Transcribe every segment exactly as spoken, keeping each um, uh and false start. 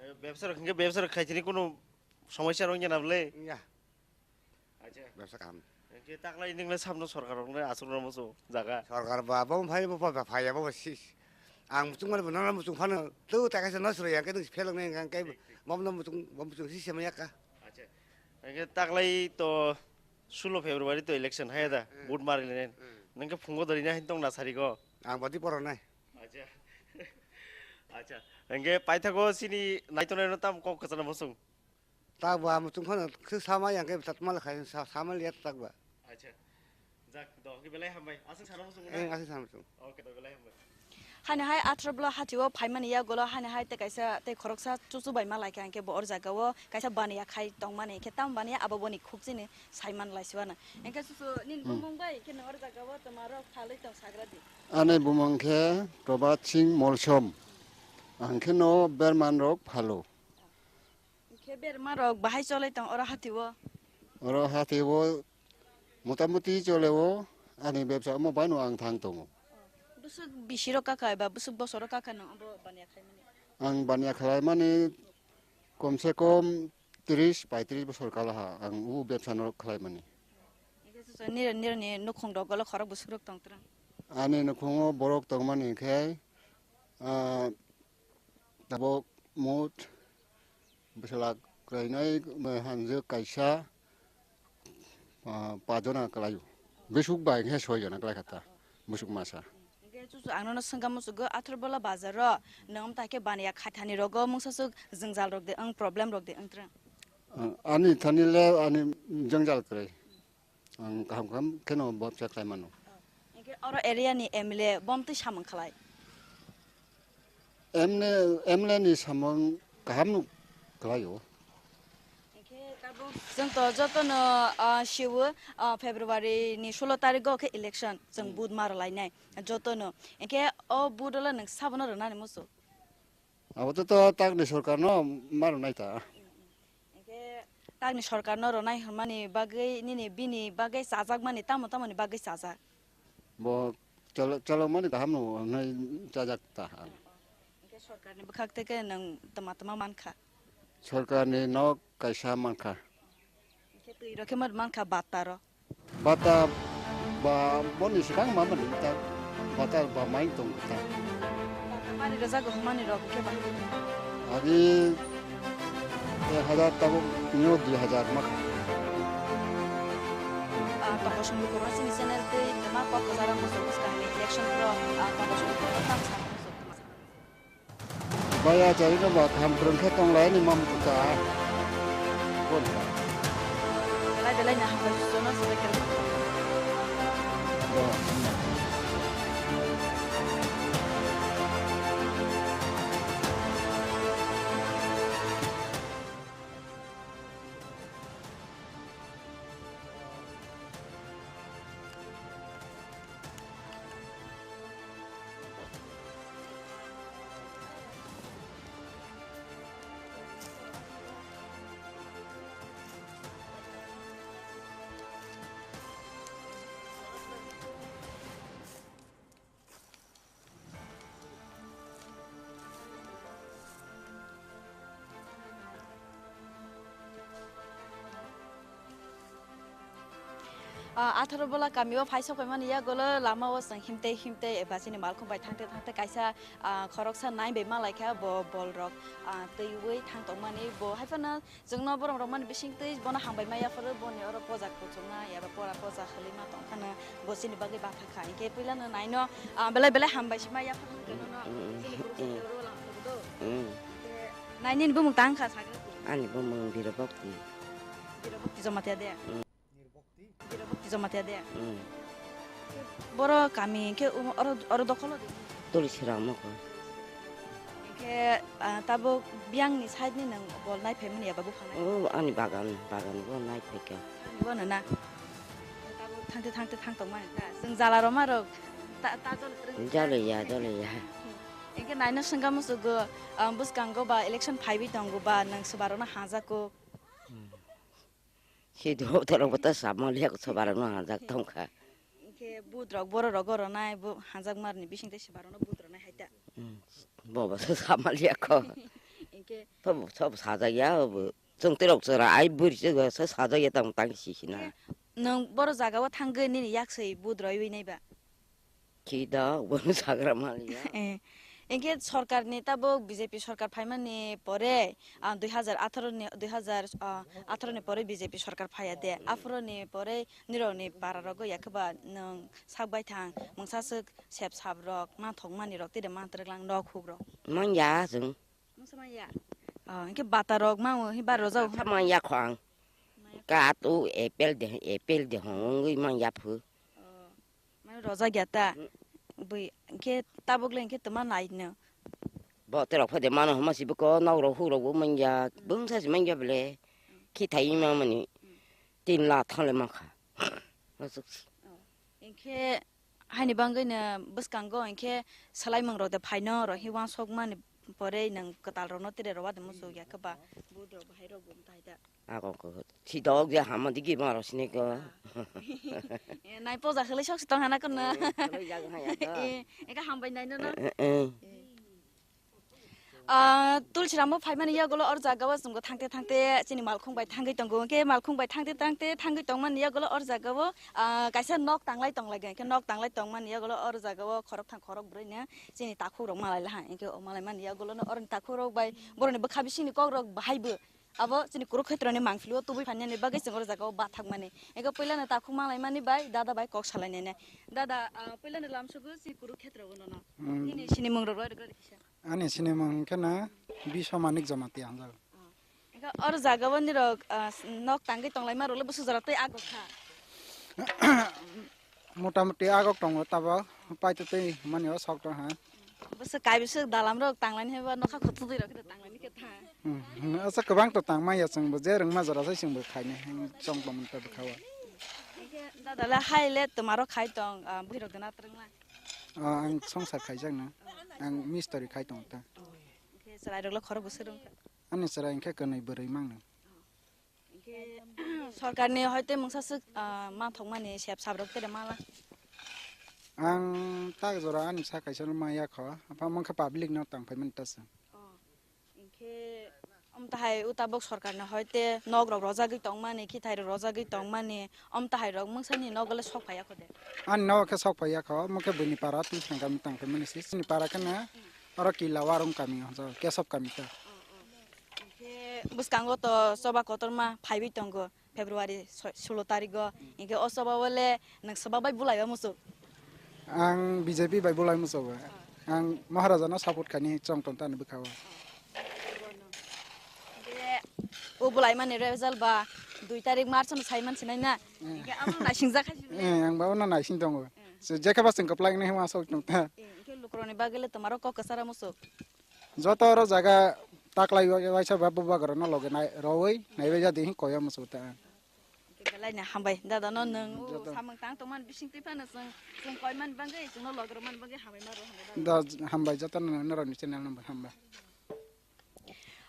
Eh, bebsa rok hingke bebsa rok khaitini kunu somosya rok wngya na bwle? Wngya. Acha. Bebsa kaham. Hingke taklai ningla samno sorkar rokno aswk rwna muchung jaga. Sorkar ba bo phai bo phai ya bo sis. Ang muchung mani bo nana muchung phano tu ta kaisa no sroi yang ke nung phelok nai yang ke Thik, thik. Bom no muchung bom muchung sis sama ya ka. Acha. Hingke taklai to sulo February to election haya da, Hmm. Vote mari le nen. Hmm. Ningke phungo dori na hin tong na sari go. Ang badi poro nai. Acha. Acha. Hingke paithago sini naitonai no tam kok kwchana muchung. Tak ba muchung phano khe sama yang ke tat mal khai sa, sama liya tak ba. Acha. Jak, do, hingke belai hambai. Aswk sana muchung na? Eng aswk sama muchung. Okay, do, belai hambai. Hani hai athro bwla hati o phaimani ya golo hani hai te kaisa te khoroksa chuchu bai ma lai kha hingke bo or jaga o kaisa baniya khai tongmani khe tam baniya abo boni khuk chini saiman lai siwana. Hingke chuchu nin Hmm. bumung bai khe nor jaga o toma rok phalwi tong sagra di. Ani bumung khe Prabhat Singh Molsom. Ang khe no berman rok phalo. Khe berma rok bahai cholai tong oro hati o? Oro hati o motamuti chole o, ani bebsa omo bai no ang thang tongo. Bwswk bisi rok kaka eba bwswk bosor rok kaka no obo baniya khaimani? Ang baniya khlaimani kom se kom tris paitris bosor kalaha ang o bebsa no khlaimani. Nirok nirok ni nukhung rok golo khorok bwswk rok tong twrwng? Ani nukhungo borok tongmani khe, ah, tabok mut bwsala kwlainai, hanjwk kaisa, ah, pajona kwlaio. Bwswk bai khe soijona kwlai kha ta, bwswk masa. Hwnkhe chuchu ang nono swngkha muchungo Atharbola bazar o nwng amta khe baniya khaithani rogo mungsa swk jwngjal rok de wng problem rok de wng twrwng? Ah, ani thani le ani jwngjal kwrwi. Ang kaham kaham kheno bebsa khlai mano. Hwnkhe oro area ni M L A bom twi samung khlai? M L A, M L A ni samung kaham no khlai o. Hwnkhe tabuk chwng to joto no, ah, siwo, ah, February ni sulo tarik o khe election chwng vote ma rwlainai joto no. Hwnkhe o vote o le nwng sabono rwnani muchung? Abo to, to takni sorkar no ma rwnai ta. Hwnkhe takni sorkar no rwnai hwnmani bagwi nini bini bagwi chajakmani tamo tamoni bagwi chajak? Bo cholo-, cholokmani kaham no hwnwi chajak ta. Hwnkhe sorkarni bwkhak tei khe nwng twma twma mankha? Sorkarni nok kaisa mankha. Hwnkhe twi rok khe ma mankha bata rok? Bata ba boni swkang ma mani ta, bata ba mai tong ta. Bata mani rwjago hwnmani rok khe ba? Agi ek hazar tabuk nyo dui hazar ma kha. Ah, tongkosong lukurok chini channel tei twma kok kwcharo muchung bwskangni election pro, ah, tongkosong lukurok tamo sa muchung tamo sa. Baya, charino ba kaham kwrwng khe tong lai ni mam ta. Bon ta. Belai belai no hambai jono swbai kwrwng. Bo. Ah, Atharbola kamio phai sok phaimani yagulo lamao chwng himtei himtei eba chini malkhung bai thangte thangte kaisa, ah, khoroksa nai bai malaikha bo bolrok, ah, twiwi thang tongmani bo haiphano chwngno borok rwmani bisingtwi bono hambai ma yaphuru boni oro poja kuchukna eba pora poja khwlwima tongphano bo chini bagwi batha kha. Hinkhe puilano naino, ah, belai belai hambai sima yaphuru hwnkhe nono chini Kurukshetra oro langkha do. Hinkhe nainini bumung tang kha sakhe. Ani bumung Birobhakti. Birobhakti Jamatia de? Birobhakti Jamatia de? Boro kami hinkhe oro, oro dokholo de? Tulisirang mokho. Hinkhe, ah, tabuk biyangni side ni nwng bol nai phaimani eba buphang nai? O, ani bagan, bagan bo nai phaikha. Ani bo no na? Tabuk thangte thangte thang tongmani ta? Chwng jala rwma rok ta, ta jol kwrwng. Joliya, joliya. Hinkhe naino swngkha muchungo, ah, bwskango ba election phaiwi tongo ba nwng swbarokno hajak kuk? Sido torok bo ta sama liya ko sobarok no hanjak tongkha. Hinkhe vote rok borok rogo ronai bo hanjak marni bising tei sobarok no vote ronai hai ta. Bo bo sama liya ko. Hinkhe to bo to sajak ya bo. Chwng torok chwra ai buri se sajak ya tang tang si si na. Nwng boro jaga o thangwi nini yak swi vote roi wi nai ba? Kida, wng sagra maliya. Eh, hinkhe sorkarni tabuk B J P sorkar phaimani pore, ah, dui hazar atharo ni, dui hazar atharo ni pore B J P sorkar phaiya de. Aphuruni pore nirokni para rogo yakhe ba nwng sak baithang, mungsa swk sep sap rok, manthok mani rok, tide mantrwk lang nok huk rok. Manya chwng. Mungsa manya? Oh, hinkhe bata rok mango, hi bar rojak. Bata manya kho ang. Manya. Kat o apple de, apple de hong wngwi manya phu. Oh. Mane rojak ya ta? Bui, hinkhe tabuk le hinkhe toma nai no. Bo terok phade mano homa si bwko nok rok huk rok bo manya, bwngsa si manya bele. Khi thai ma mani tin lakh thang le mankha. Aswk si. Oh. Hinkhe haini bangwi no bwskango hinkhe swlaimung rok de phaino rok hi wansok mani Pore nwng kwtal rokno tere rowa de muchuk ya khe ba, bud rok bahai rok bo tai da. Ako ko si dog ya hama digi maro sini ko. Eh, nai poja khwlai sok si tong hana kono. Eh, khwlai jaga ha ya to. Eh, eka hambai nai no no. Eh, eh. Ah, Tulsiram bo phaimani yagulo or jaga o chwng bo thangte thangte chini malkhung bai thangwi tongo. Hwnkhe malkhung bai thangte thangte thangwi tongmani yagulo or jaga o, ah, kaisa nok tanglai tonglai khe nok tanglai tongmani yagulo or jaga o khorok thang khorok brwi no chini takhuk rok malai laha. Hwnkhe o malai mani yagulo no oroni takhuk rok bai boroni bwkha bisingni kok rok bahai bo abo chini Kurukshetroni mangpili o tubui phainani bagwi chwng oro jaga o bathakmani. Ego puilano takhuk malaimani bai dada bai kok salainani. Dada, ah, puilano lamsogo chini Kurukshetro o nono. Hmm. Nini sinimung rok roi rwgwlai kisa. Ani sinimung khe na Biswa Manik Jamatia hwnjago. Oh. Ego oro jaga o nirok, ah, nok tangwi tonglaima rok le bwswk jora tei agok kha. Motamuti agok tongo tabok, paitotwi mani o sok tong ha. Bwswk kaibwswk dalam rok tanglaini haiba nokha khututwi rok khe tanglaini khe tha. Hmm, hmm, asa kwbang to tangmaya chwngbo je rwngma jora sai chwngbo khaini, hmm, chong tongmani ta bwkha o. Hwnkhe dada le hai le twma rok khai tong, ah, bwrwi rok dana twrwngma. Ah, ang songsar khaijak na, ang mistori khai tong ta. Hwnkhe chwrai rok le khorok bwswk rwngkha. Ani chwrai hwnkhe kwnwi bwrwi mangno. Hwnkhe sorkarni hoite mungsa swk, ah, manthokmani sep sap rok tere mala. Ang tak jora ani sa kaisa no maya kho, apha mangkha public no tang phaimani ta se. Oh, hwnkhe omtahai utabok sorkarni hoite nok rok rojagwi tongmani, khithai rok rojagwi tongmani, omtahai rok mungsani nogo le sok phaiya kho de? Ani nogo khe sok phaiya kho, omo khe buini para twi thang kami tang phaimani se. Chini para khe na oro Kila Warung kami o, Kesop kami ta. Hwnkhe bwskango to choba kotorma phaiwi tongo February soi-, sulo tarigo. Hwnkhe o choba o le nwng swbak bai bulaiba muchuk? Ang B J P bai bulai muchuk. Ang Maharaja no support khaini chong tong tani bwkha o. Hwnkhe o bulaimani result ba dui tarik March no sai man sinai na? Hmm. Hwnkhe abo naisingjak khai sibole? Eh, ang ba ono naising tongo. Hmm. So, jekhe ba chwng kwplai wngnai hwnma sok tong ta. Eh, hwnkhe lukurokni bagwi le twmaro kok kwchara muchuk? Joto oro jaga taklai waisa ba bubagra no loge nai rowoi naibai jadi hin koya muchuk ta. Belai ni hambai dada no nwng o joto samung tang tongmani bising twi phano chwng, chwng koi mani bagwi chwngno loge rw mani bagwi hambai ma rw hambai dada. Da hambai joto no norokni channel no hambai.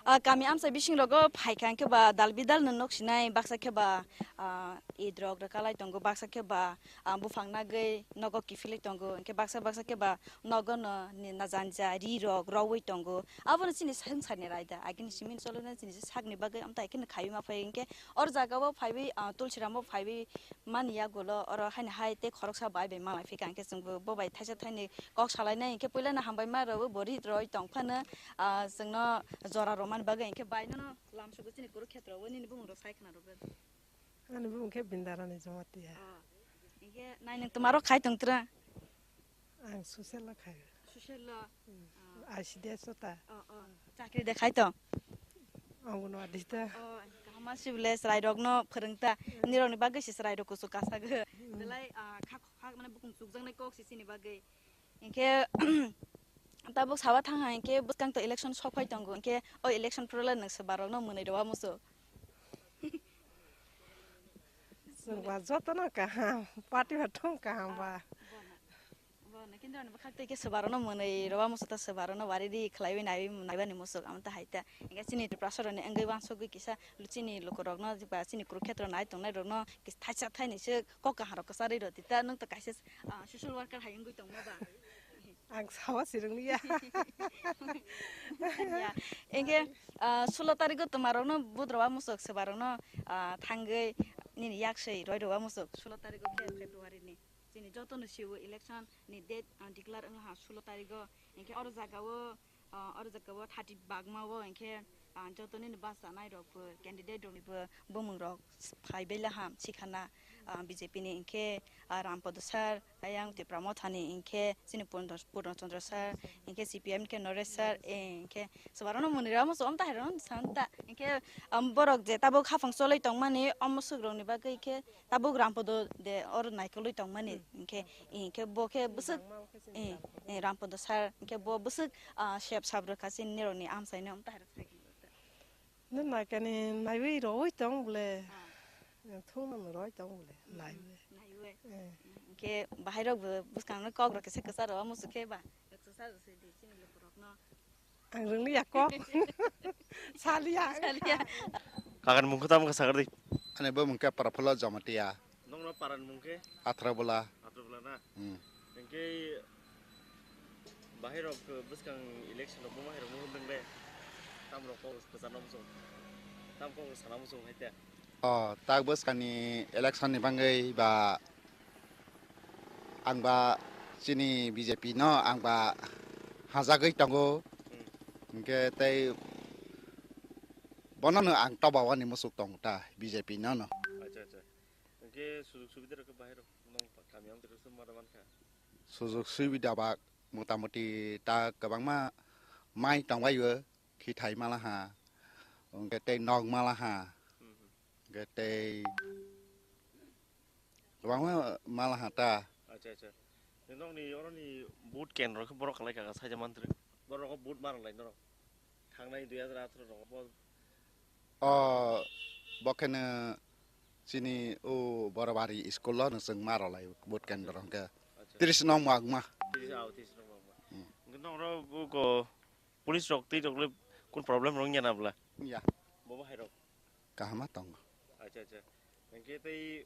Ah, kami amchai bising rogo phaikha hwnkhe ba dal bidal no nok sinai baksa khe ba, ah, Eid rok rwkalai tongo baksa khe ba, ah, buphang nagwi nogo kiphilwi tongo, hwnkhe baksa baksa khe ba nogo no ni na janja ri rok rowoi tongo. Abono chini swngcharni raida, agini simi cholono chini sakni bagwi amtai kheno khaiwi ma phai, hwnkhe or jagao phaiwi, ah, Tulsiram o phaiwi mani yagulo oro haino hai tei khoroksa bai bai malai phika, hwnkhe chwngbo bo bai thaisa thaini kok salainai, hwnkhe puilano hambai ma rwo bo ri roi tong phano, ah, chwngno jora rwmani bagwi, hwnkhe bai nono lamsogo chini Kurukshetro o nini bumung rok sai khna rwgwi. Ani bumung khe Bindarani Jamatia. Oh. Hwnkhe nai nwng twmaro khai tong tra? Ang social o khai. Social o? Hmm. Oh. I C D S o ta. Oh, oh. Chakri de khai tong? Anganwadi ta. Oh, kaham ma sibole chwrai rokno phwrwng ta. Hmm. Nirokni bagwi se chwrai rok kuchuk kasago. Hmm. Belai, ah, kha, kha, mane bukung chukjaknai kok se chini bagwi. Hwnkhe tabuk sawa thang hai hwnkhe bwskang to election sok phai tongo, hwnkhe o election phuru le nwng se barokno mwnwi rwma muchuk? Chwng ba jotono kaham, party ba thung kaham ba. Bono, bono, kintu ani bwkhak tei khe se barokno mwnwi rwma muchuk ta se barokno wari ri khlaiwi naiwi naibani muchuk amo ta hai ta. Hwnkhe chini Tiprasa rokni wngwi wansugwi kisa chini lukurokno ba chini Kurukshetro nai tongnai rokno kis-, thaisa thaini se kok kaham rok kwcharwi rw tita nwng to kaisa, ah, social worker hai wngwi tongma ba. Ang sawa sirwngya. Ya. Hwnkhe, ah, sulo tarigo twmarokno budrowa muchuk swbarokno, ah, thangwi nini yakswi roirowa muchuk sulo tarigo khe February ni. Chini jotono siwo election ni date, ah, declare wngha sulo tarigo. Hwnkhe oro jagao, ah, oro jagao thirty bagmao hwnkhe, ah, joto nini bachanai rokbo candidate roknibo bumung rok phai belai ham sikhana, ah, B J P ni hwnkhe, ah, Rampodo sir, ayang Tipra Mothani hwnkhe chini Purno, Purno Chandra sir, hwnkhe C P M khe Naresh sir, eh, hwnkhe swbarokno mwnwi rwma muchuk omtahai rokno santa. Hwnkhe, um, borok je tabuk haphang cholwi tongmani omo swk rokni bagwi khe tabuk Rampodo de oro naikolwi tongmani, hmm, hwnkhe, hwnkhe bo khe bwswk, eh, eh, Rampodo sir, hwnkhe bo bwswk, ah, sep sap rwkha chini nirokni amchaino omtahai rok sai. Nw naikani naiwi rowoi tong bole. Ah. Thungno rowoi tong bole, hmm, naiwi. Naiwi. Eh. Hwnkhe bahai rok bo bwskang no kok rok kisa kwcharo muchuk khe ba. Kwcharo se di chini lukurokno. Ang rwngli ya kok. Saliya. Saliya. Kakan mungkha tamo kha sagardi. Ani bo mungkha Praphulo Jamatia. Nongno paran mungkhe? Athra bola. Athra bola na? Hmm. Engke bahai rok bwskang election rok bahai rok nung deng le. Tam rok kok kwchana musung. Tam kok sana musung hai te. O, tak bwskangni election ni bagwi ba ang ba chini B J P no ang ba hajagwi tongo. Hmm. Hingke tei bono no ang toba wani musuk tong ta B J P no no. Acha, acha. Hingke sujug subida rok bahai rok nong kami ang tere sum mada mankha. Sujug subida ba motamuti ta kwbangma mai tongbai o. Khithai malaha, hingke tei nok malaha, hmm, hmm, hingke tei kwbangma malaha ta. Acha, acha. Nokni oroni vote kendro khe borok kwlai kha, saija mantri. Borok vote marlai norok. Thangnai dui hajar atharo rok bo. O, bo kheno chini o Borobari school o no chwng marlai vote kendro hingke. Acha. Tris nong magma. Tris, ah, tris nong magma. Hmm. Hingke nokro buko Police rok tei rok le kun problem rok wngya na bwla? Wngya. Bo bahai rok? Kaham ma tongo. Acha, acha. Hingke tei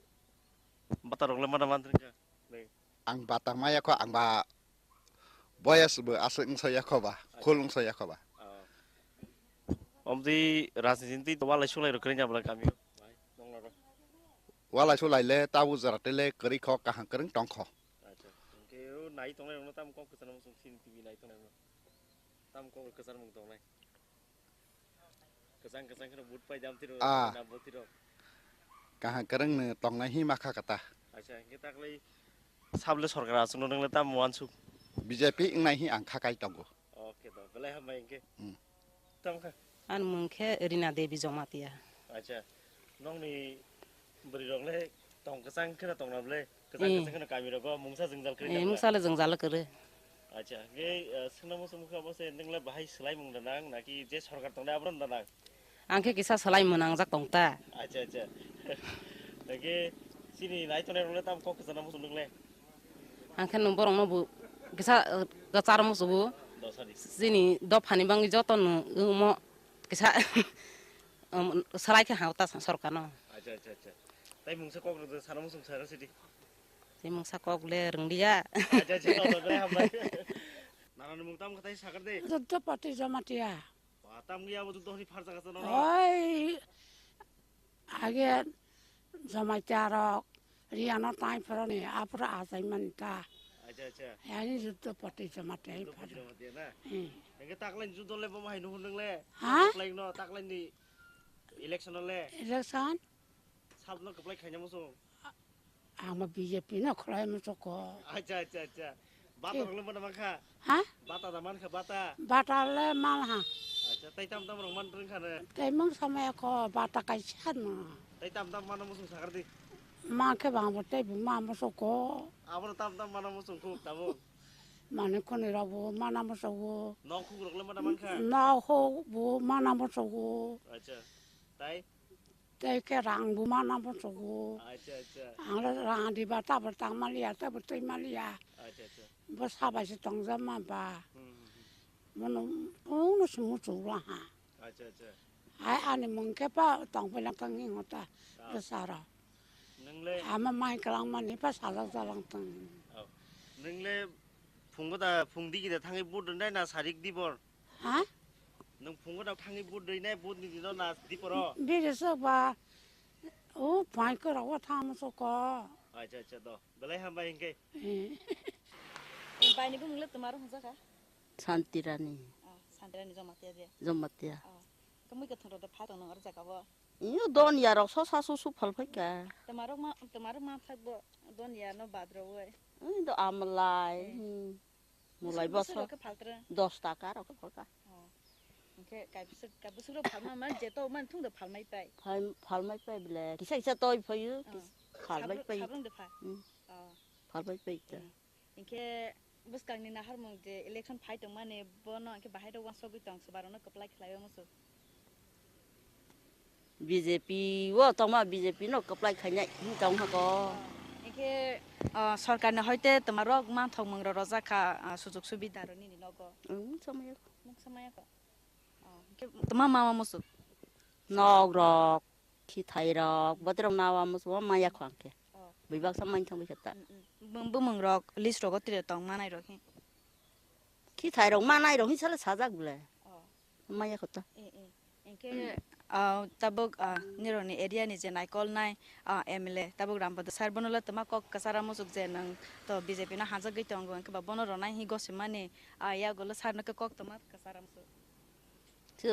bata rok le mana mantrika? Nei. Ang bata maya kho, ang ba boyas bo aswk wngsa ya kho ba, acha, khul wngsa ya kho ba. Ah. Omtwi rajniti tei walai sulai rok kwrwngya bwla kami o? Bai, nongla rok. Walai sulai le tabu jora tei le kwrwi kho, kaham kwrwng tong kho. Acha. Hingke o nai tongnai rok no tamo kok kwchana muchung sini T V nai tongnai rok no. Tam kok kwchar mung tongnai. Kwchang kwchang kheno but pai dam tiro, ah, na bo tiro. Kaham kwrwng no tongnai hi makha kata. Acha, hingke taklai sable sorkar aswk no nwngle tam wansuk. B J P wngnai hi ang kha kai tongo. Oke to, belai hambai hingke. Hmm. Tamo kha? Ani mung khe Rina Devi Jamatia. Acha, nokni bwrwi rok le tong kwchang kheno tongna bwle? Kwchang, eh, kwchang kheno kami rogo mungsa jwngjal kwrwi, eh, tong mungsa le jwngjal kwrwi. Acha, hingke, eh, swngna muchung mukha bo se nwng le bahai swlai mung da nang naki je sorkar tongnai abo da nang? Ang khe kisa swlai mung nangjak tong ta. Acha, acha. Hingke chini nai tongnai rok le tam kok kwchana muchung nung le? Ang khe nwng borok no bo kisa, eh, kwchar muchungo. Dosani. Chini dophani bangwi joto no omo kisa, um, swlai khe hao ta sorkar no. Acha, acha, acha. Tai mungsa kok rwdi, sana muchung sana sidi. Tei mungsa kok le rwnglia. Acha, acha, no, no, no, hambai. Nana ni mung tam khatai sakar de. Joddo Pati Jamatia. Ba, tam gya bo dohni phar jaga sana. Oi, age Jamatia rok Riano tai phoroni apura ajai manta. Acha, acha. Yani Joddo Pati Jamatia. Joddo Pati Jamatia na? Hmm. Hingke taklai ni juddo le bo mahai nuhur nung le? Ha? Taklai no, taklai ni election le? Election? Sabno kwplai khaina muchung? Ang ma B J P no khwlai muchungo. Acha, acha, acha. Bata rok le mana mankha? Ha? Bata da mankha, bata? Bata le malha. Acha, tai tam tam rok man rwngkha ne? Tai mung samaya kho, bata kaisa no. Tai tam tam mana muchung sakar di. Ma khe bang bo tai bo ma muchungo. Abo tam tam mana muchung kho tamo. Mane khoni rok bo mana muchungo. Nok khuk rok le mana mankha? Nok khuk bo mana muchungo. Acha. Tai? Tei khe rang bo mana muchungo. Acha, acha. Ang le rang diba tabor tang maliya, tabor twi maliya. Acha, acha. Bo sabai se tongjama ba. Hmm, hmm, hmm. Mono, mono se muchung la ha. Acha, acha. Hai ani mung khe pa tong pela kang hingo ta. Ah. Bo sara. Nung le? Ama mai kalang mani pa sajak jalang tong. Oh. Nung le phungo da, phung digi da thangwi vote rwnai na sarik dibor? Ha? Nwng phungo da thangwi vote rwinai, vote ni dino na diporo? Bini swk ba, o phai kwrao thang muchungo. Acha, acha, do. Belai hambai hingke. Eh. Bai ni bumung le twmaro hwnjak kha? Santirani. Oh, Santirani Jamatia je. Jamatia. Oh. Khe mui kwthwng rok da phai tong nang aro jaga bo. Iyo don ya rok so sa su su phal phai kha. Twmarok ma, twmarok ma phai bo don ya no bad rok oi. Ui do amlai. Eh. Hmm. Mulai bosor bosor. Rok khe phaltra? Dos taka rok khe phalka. Oh. Hingke kai bwswk, kai bwswk rok phalma man je to man thung da phalmai pai. Phal-, phalmai pai bele. Kisa kisa toi phaio, oh, kis-, phalmai pai. Phalrong de pha. Hmm. Oh. Phalmai pai ta. Hmm. Hingke bwskang ni naharmung je election phai tong mani bono hingke bahai rok wansogwi tong se barok no kwplai khlai o musu. B J P o tongma B J P no kwplai khainai hinwi tong hako. Hingke, ah, sorkar ni hoite twmarok manthok mung rok rojak kha, ah, sujog subida rok nini. Nogo. Ang mungsa maya ko. Mungsa maya ko. Oh, hwnkhe toma mama musu. Nok rok, khithai rok, bote rok nawa musu maya ko angkhe. Oh. Bui baksa main thang bikha ta. Mm, mm. Bumung rok, list rogo tire tong manai rok hi. Khithai rok manai rok hi sale sajak bole. Oh. Maya ko ta. Eh, eh. Hingke, ah, tabuk, ah, nirokni area ni je naikolnai, ah, M L A, tabuk Rampada sir, bono le twma kok kwchara muchuk je nwng to B J P no hajagwi tongo, hingke ba bono rwnai hi gosimani, ah, yagulo sir no khe kok twma kwchara muchuk.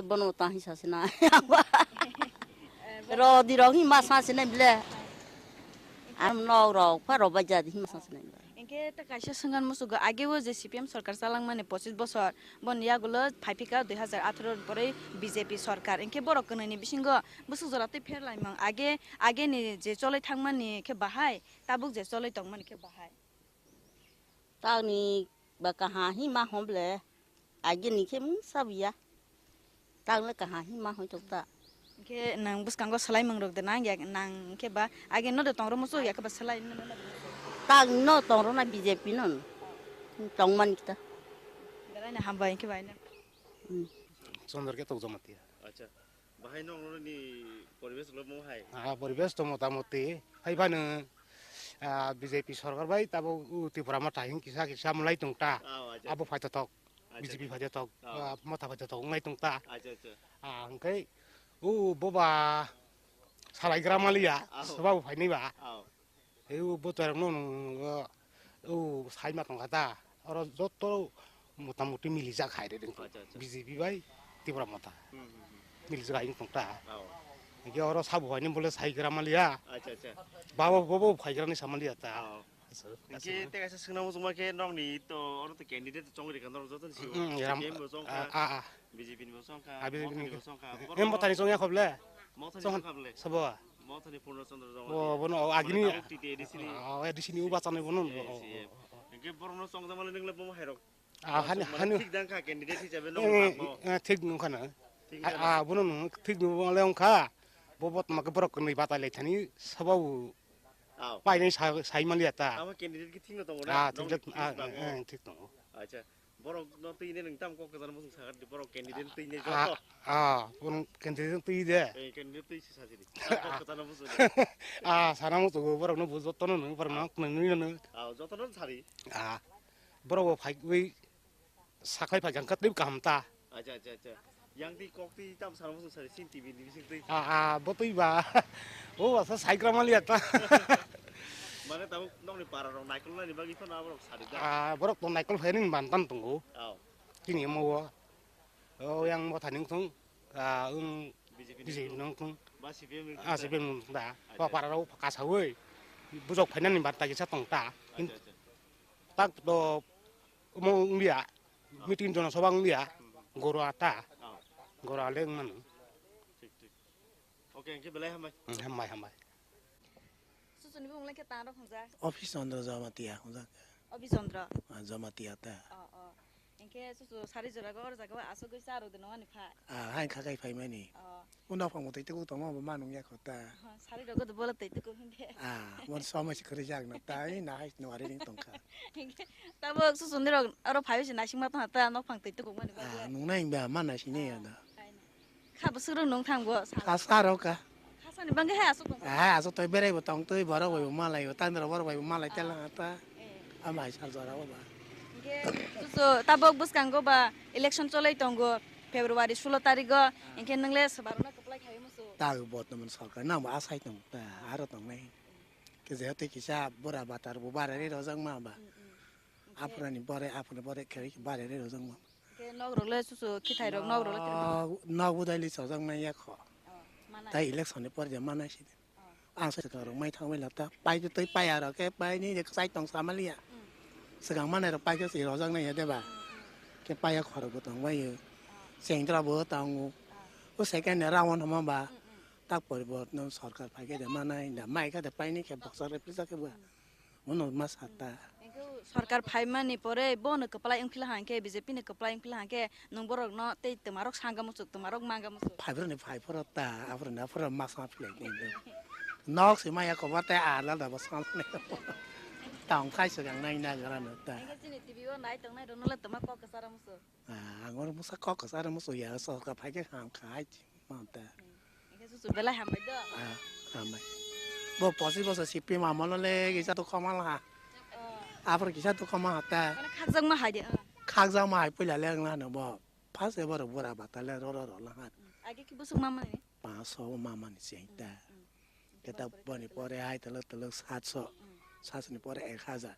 Bono ta hi sasi na. Eh, bo- Rodi rok hi ma sasi na bile. Ang nok rok pha rok bai jadi hi ma sasi na bile. Hingke ta kaisa swngchan musugo, age o je C P M sorkar chalangmani pochis bosor, boni yagulo phaiphika dui hazar atharo ni poroi B J P sorkar. Hingke borok kwnwi ni bisingo bwswk jora tei pher laimung. Age, age ni je choloi thangmani khe bahai, tabuk je choloi tongmani khe bahai. Tangni ba kaha hi ma hom ble. Agini khe mungsa buya. Tang le kaha hi ma hoi tok ta. Hingke nang bwskango swlai mung rok de nang ya nang khe ba age no de tong ro muchuk ya khe ba swlai no no. Tang no tong ro na B J P no. Tong man kita. Belai na hambai hingke bai na. Hmm. Chondor ke tok joma tiya. Acha. Bahai nokno ni poribesh lo mo hai. Ah, poribesh to motamoti. Hai phano, ah, B J P sorkar bai tabo u Tipra Motha hin kisa kisa mulai tong ta. Ah, acha, acha. Abo phai to tok. Acha, B J P acha. Phai to tok. Ah. Ah, Motha phai to tok ngai tong ta. Acha, acha. Ah, hingke u boba salai gra maliya. Ah. Soba bo phai ni ba. Ah. Ei o bwtwi rok no nwng o sai ma tong kha ta, oro joto mota moti milijak hai re ding. Acha, acha. B J P bai Tipra Motha. Hmm, hmm, hmm. Milijak hai wng tong ta. Oh. Hingke oro sabo hai ni bole sai gra maliya. Acha, acha. Babo bobo phai gra ni sa maliya ta. Oh. Acha, hingke acha. Te kaisa swngna muchungma khe nokni to oro to candidate chongri kha norok joto ni sio. Hmm, hmm, ram-, C P M bo chong kha, ah, ah, ah. B J P ni bo chong kha, ah, B J P Motha ni ni bo chong kha. Em, Motha ni chong ya khoble? Motha ni chong kha ble? Sabo. Mothani Purno Chandra Jamatia. Bo, bono agini. Mane tabuk T T A D C ni. Ah, A D C ni uba chanai bono. Eh, oh, C M. Oh, oh, oh. Hingke borokno chongjamale nwngle bomo hairok. Ah, hani, mane hani. Thik dang kha candidate hisabe nokni bagno. Eh, eh, thik nung khana. Thik wngkha na? Ah, ah, bono nung thik nung le wngkha. Bo botma ke borok kwnwi batai lai thani sabau. Aw. Painai sa-, sai maliya ta. Ama candidate ki thik no tongo na? Ah, thik nokni thik, ah, bagno. Eh, eh, thik tongo. Acha. Borok no twi ne nwng tam kok kwcharo muchung sakha di, borok candidate twi ne joto. Ah, ah, borok candidate twi de. Eh, candidate twi si sasi di. Kok kwcharo muchung. Ah, sana muchung borok no bujo tono nwng borok no, ah, nwng nwi no. Ah, joto no sari. Ah, borok bo phai wi sakhai phai kang katwi kaham ta. Acha, acha, acha. Yang twi kok twi tam sana muchung sari sin T V ni bising twi. Ah, ah, bo twi ba. O asa cycle maliya ta. Mane tabuk nokni para rok naikol nani bagwi phano aborok sari da. Ah, borok to naikol phai ning bantan tongo. Aw. Tini mo o. O yang mo thaning thung. Ah, um, B J P B J P nung thung. Ba C P M nung thung. Ah, C P M nung thung da. Acha. Ba para rok kasawi. Bujok phainani banta kisa tong ta. Acha, acha. Tak to mo unglia. Meeting jona soba wngliya, goro ata, goro ale wngmano. Thik, thik. Oke, hingke belai hambai. Hmm, hambai, hambai. Susuni bumung lai khe tang rok hwngjak? Office Chandra Jamatia hwngjak. Office Chandra? Ah, Jamatia ta. Oh, oh. Hingke susu sari jora go or jaga o asugwi cha rw de nong ani pha. Ah, hain khakai phaimani. Oh. Uno phang mwtai tuku tongma bo manung ya kho ta. Oh, sari rogo do bola tei tuku hingke. Ah, mon somai se kwrwi jak na ta, ai na hai no ari ring tong kha. Hingke tabuk susu ni rok oro phai se naising ma tong ta nok phang tei tuku mani bagwi. Ah, nung nai ba ma naising ne ya da. Kha bwswk rok nung thang bo sa. Kha sa rok ka. Kha sa ni bangwi hai asuk tong. Ah, asuk toi berai bo tong twi borok bai bo malai bo tandra borok bai bo malai telang ta. Eh. Ama hai sal jora bo ba. Hingke susu tabuk bwskango ba election cholai tongo February sulo tarigo. Hingke nung le swbarno kwplai khai musu. Ta bottoman sorkar nang bo asai tong ta aro tong nai. Ke jehetu kisa bura batar bo barari rojak ma ba. Mm, mm. Hingke aphurani bore aphurani bore khe barari rojak ma. Hingke nok rok le susu khithai rok nok rok le. Nok, nok budai li sojak nai ya kho. Oh, manai. Tai election ni por je manai si. Ang se swkang rok mai thang bai lata, pai twi pai aro khe pai ni je kwchai tong sa maliya. Swkang manai rok pai khe se rojak nai ya de ba. Khe pai ya khorok bo tong bai yo. Sengtra bo tongo. O second ni round hama ba. Tak poriborton sorkar pai khe de manai da mai khe de pai ni khe boxer re pisa khe ba. Bono ma sa ta. Hingke sorkar phaimani pore bono kwplai wngphila hangkhe, B J P ni kwplai wngphila hangkhe, nwng borokno tei twmarok sangamo chwk, twmarok mangamo chwk. Phaibrwni phaiphoro ta, aphuruni aphuro ma sa philai nai. Nok se maya koba tei alada bo sa nai. Ang khai swkang nai na gara no ta. Engke chini T V o nai tongnai rwno le toma kok kwcharo musu. Ah, ang oro musa kok kwcharo musu ya, sorkar phai khe ham khai chi ma ta. Engke susu belai hambai do. Ah, hambai. Bo posi boso C P M amono le kisa to komal ha. Oh. Apor kisa to komal ha ta. Mane khakjak ma hai de. Oh. Khakjak ma hai puila le ang lano bo. First ever bura bata le ro ro ro la ha. Age ki busuk mama ni? Paanch so mama ni cheng ta. Keta boni pore hai tolo tolo saat so, saat so ni pore ek hajar,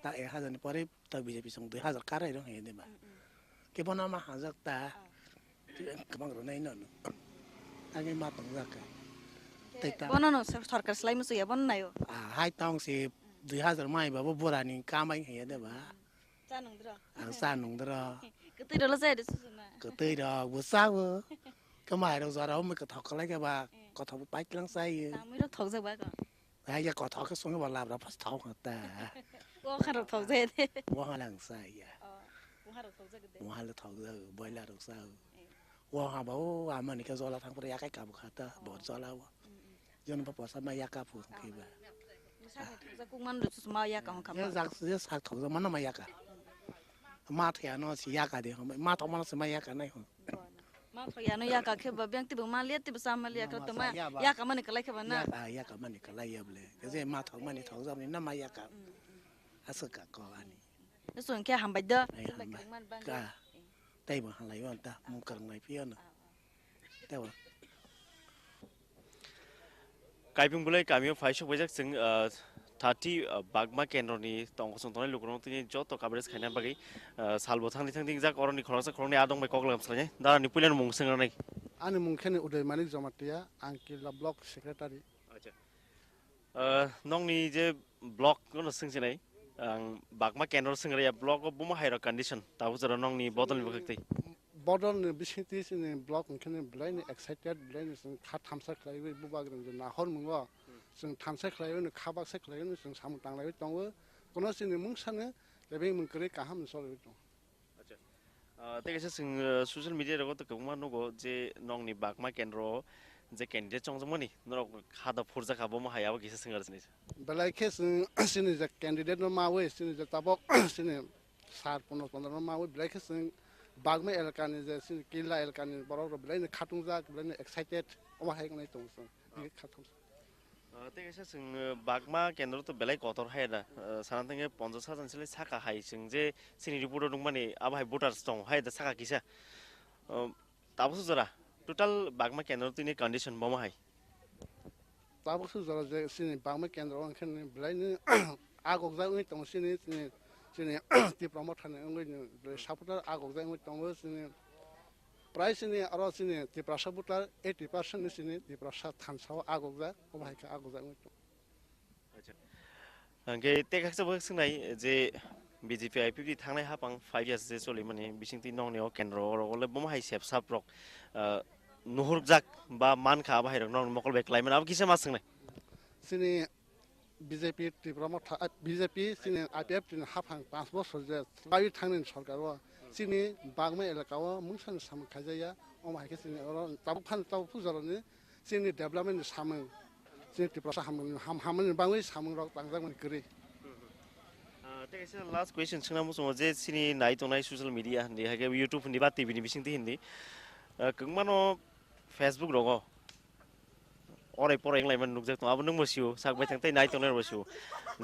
ta ek hajar ni pore ta B J P song dui hajar karai rong hai de ba. Ke bono ma hajak ta, kabang ro nai no no. Age ma tong jak ka. Tei ta. Bono no sor-, sorkar slai musu ya bono nayo. Ah, hai tong si dui hajar mai ba bo bura ni kamai hai de ba. Cha nung dro. Ang cha nung dro. Kwtwi rolo chai de susu ma. Kwtwi rok bo cha bo. Khe mai rok jora o mui kwthok kwlai khe ba, eh, kwthok bo paitlang chai. Tamui rok thok jak ba ko. Hai ya kwthok khe sung ba labra pas thok ta. Bo kha rok thok jak de. Bo ha lang chai ya. Oh, bo kha rok thok jak de. Bo ha le thok jak, boiler rok cha. Eh. Bo ha ba o amani khe jola thang pore yakai kabu kha ta, bor jola o. Mm, mm. Jon ba posa ma yaka phu khe ba. Sak ni thokjak kuk man rw ma yaka hwn kha ma. Sak, je sak thokjak mano ma yaka. Ma thaya no si yaka de hwn. Ma thok mano si ma yaka nai hwn. Ma thok ya no yaka khe ba beng tibo ma liya tibo sa ma liya khe to ma yaka mani kalai khe ba na. Yaka, yaka mani kalai ya ble. Je ma thok mani thokjak ni na ma yaka. Aswk ka ko ani. Song khe hambai do. Ai, hambai. Ka. Tei bo halai o ta mung kwrwng lai phi o no. Tei bo. Kaiping Bulai kamio phai sok baijak chwng, ah, thirty, ah, Bagma Kendroni tongkosong tongnai lukurok tini joto coverage khaina bagwi, ah, salbo thangdi thangdi wngjak oroni khoroksa khoroknwi adong bai kok lam swlainai. Darani puilano mung swngranai. Ani mung khe ni Uday Manik Jamatia, ang Killa Block Secretary. Acha. Ah, nokni je block no swngsinai, ang Bagma Kendro swngriya block o buma hairok condition, tabuk jora nokni bodol ni bwkhak twi. Bodol ni bisingtwi chini block hwnkhe ni belai ni excited, belai ni chwng kha thamsa khlaiwi bubagrang je nahor mungo, chwng thamsa khlaiwi no kha baksa khlaiwi no chwng samung tanglaiwi tongo, kono chini mungsano tebeng mung kwrwi kaham ni cholwi tongo. Acha. Ah, tei kaisa chwng, ah, social media rogo tei kwbangma nugo je nokni Bagma Kendro o je candidate chongjakmani norok hada phurjakha bomo hai abo kisa swngna rwsini. Belai khe chwng chini je candidate no mawi chini je tabok chini sir Purno Chandra no mawi belai khe chwng Bagma elaka ni je chini Killa elaka ni borok rok belai ni khatungjak belai ni excited omo hai wngnai tongo chwng. Ah. Khatung. Ah, tei kaisa chwng, ah, Bagma Kendro to belai kotor hai da. Ah, sana thangkhe ponchash hajar ni sle saka hai chwng je chini report o nukmani abo hai voters tong hai da saka kisa. Ah, tabuk jora total Bagma Kendro tini condition bomo hai. Tabuk jora je chini Bagma Kendro wngkhe ni belai ni agokjak wngwi tongo chini, chini, chini Tipra Motha ni wngwi ni belai supporter agokjak wngwi tongo chini. Prai chini aro chini Tiprasa voter eighty percent ni chini Tiprasa thansa o agokjak, omo hai khe agokjak wngwi tongo. Acha. Hwnkhe tei kaksa bo swngnai je B J P I P F T thangnai haphang five years je cholimani bisingtwi nokni o kendro o rok le bomo hai sep sap rok, ah, nuhurjak ba mankha abo hai rok nokni mokol bai klaimani abo kisa ma swngnai. Chini B J P Tripura Motha, ah, B J P chini I P F T ni haphang panch bosor je lai thangni sorkar o chini Bagma elaka o mungsani samung khaijaya, omo hai khe chini oro tabuk phano tabuk puja rokni chini development ni samung, chini Tiprasa hamung ham hamani bangwi samung rok tangjakmani kwrwi. Ah, tei kaisa last question swngna muchungo je chini nai tongnai social media ni hai khe YouTube ni ba T V ni bisingtwi hindi, ah, kwbangmano Facebook rogo orai porai wnglaimani nukjak tongo, abo nwngbo sio, sak baithang tei nai tongnai rokbo sio.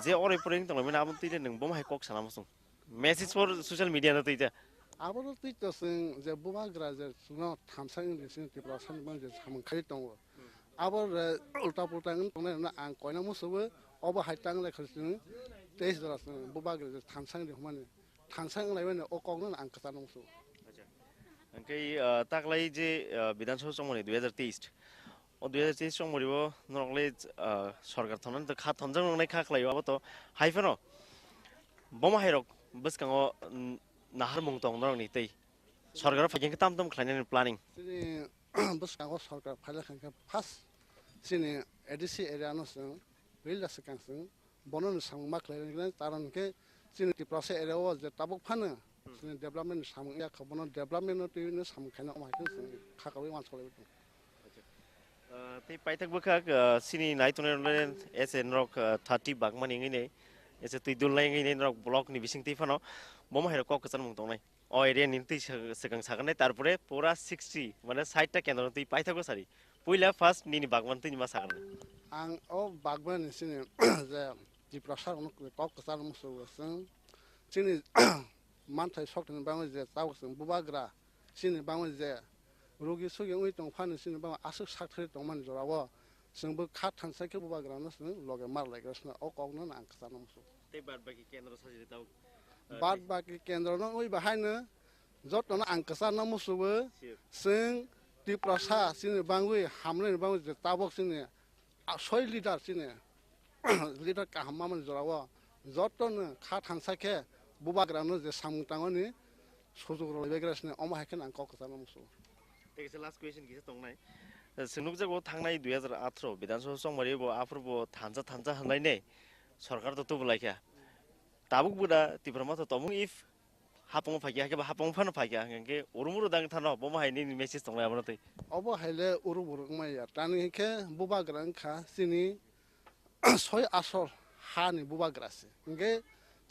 Je orai porai wng tonglaimani abo twi le nwng bomo hai kok sana muchung. Message for social media no twi ta. Abo no twi to chwng je bubagra je chwngno thamsa wngdi chwng Tiprasa ni je samung khai tongo. Abo re ulta pulta wng tongnai rokno ang koina musugo, obo hai tang le khwlai chwng teis jora chwng bubagra je thamsa wngdi hwnmani. Thansa wnglaimani o kokno ang kwchar nung su. Acha. Hwnkhe, ah, taklai je, ah, Bidhan Sabha chongmani dui hajar teis. O dui hajar teis chongmani o norok le, ah, sorkar thonani to kha thonjak nongnai kha khlai o, abo to hai phano bomo hai rok bwskango, mm, naharmung tong norokni tei sorkar o phaikhe tam tam khlainani planning. Chini bwskango sorkar phailai kha khe first chini A D C area no chwng ril da swkang chwng bono ni samung ma khlai rwgwi nai, karon khe chini Tiprasa area o je tabuk phano chini development ni samung ya kha, bono development no twi no samung khaina omo hai khe chwng kha kaui uansuk lai tongo. Ah, tei paithak bwkhak, ah, chini nai tongnai rok le S N rok, ah, thirty bagmani wngwi nai. Ese twi dul nai wngwi norok block ni bising twi phano bomo hai rok kok kwchar mung tongnai. O area ni twi swk-, swkang saganai, tarpore pura sixty, mane sait ta kendro twi paithago sari. Puila first nini bagman twi ma saganai. Ang o bagman ni sini je Tiprasa rok kok kwchar mung sugo chwng. Chini manthai sok ni bangwi je tabuk chwng bubagra chini bangwi je rugi sugi wngwi tong phano chini bangwi aswk sak thari tongmani jorao chwngbo kha thansa khe bubagrano chwng loge mar lai gra sna o kokno ang kwchangno muchungo. Tei bad baki kendro sajili tabuk, uh, bad baki kendro no wngwi bahaino jotono ang kwchangno muchungo. Sure. Chwng Tiprasa chini bangwi hamlaini bangwi je tabuk chini a, soi leader chini leader kaham mamani jorao jotono kha thansa khe bubagrano je samung tangmani sujuk rwlaibagra sini omo hai kheno ang kok kwchangno muchungo. Tei kaisa last question kisa tongnai. Chwng nukjago thangnai dui hajar atharo Bidhan Sabha chongmari bo aphuru bo thansa thansa hwnlainai sorkar to tubulaikha. Tabuk bo da Tipra Motha tongmung if hapung phaikha, hakhe ba hapung phano phaikha, hwnkhe urumuru dang thano, bomo hai nini message tongnai abono tei. Obo hai le urumuru wngmaya, tani hwnkhe bubagra wngkha chini soi asol hani bubagra se. Hwnkhe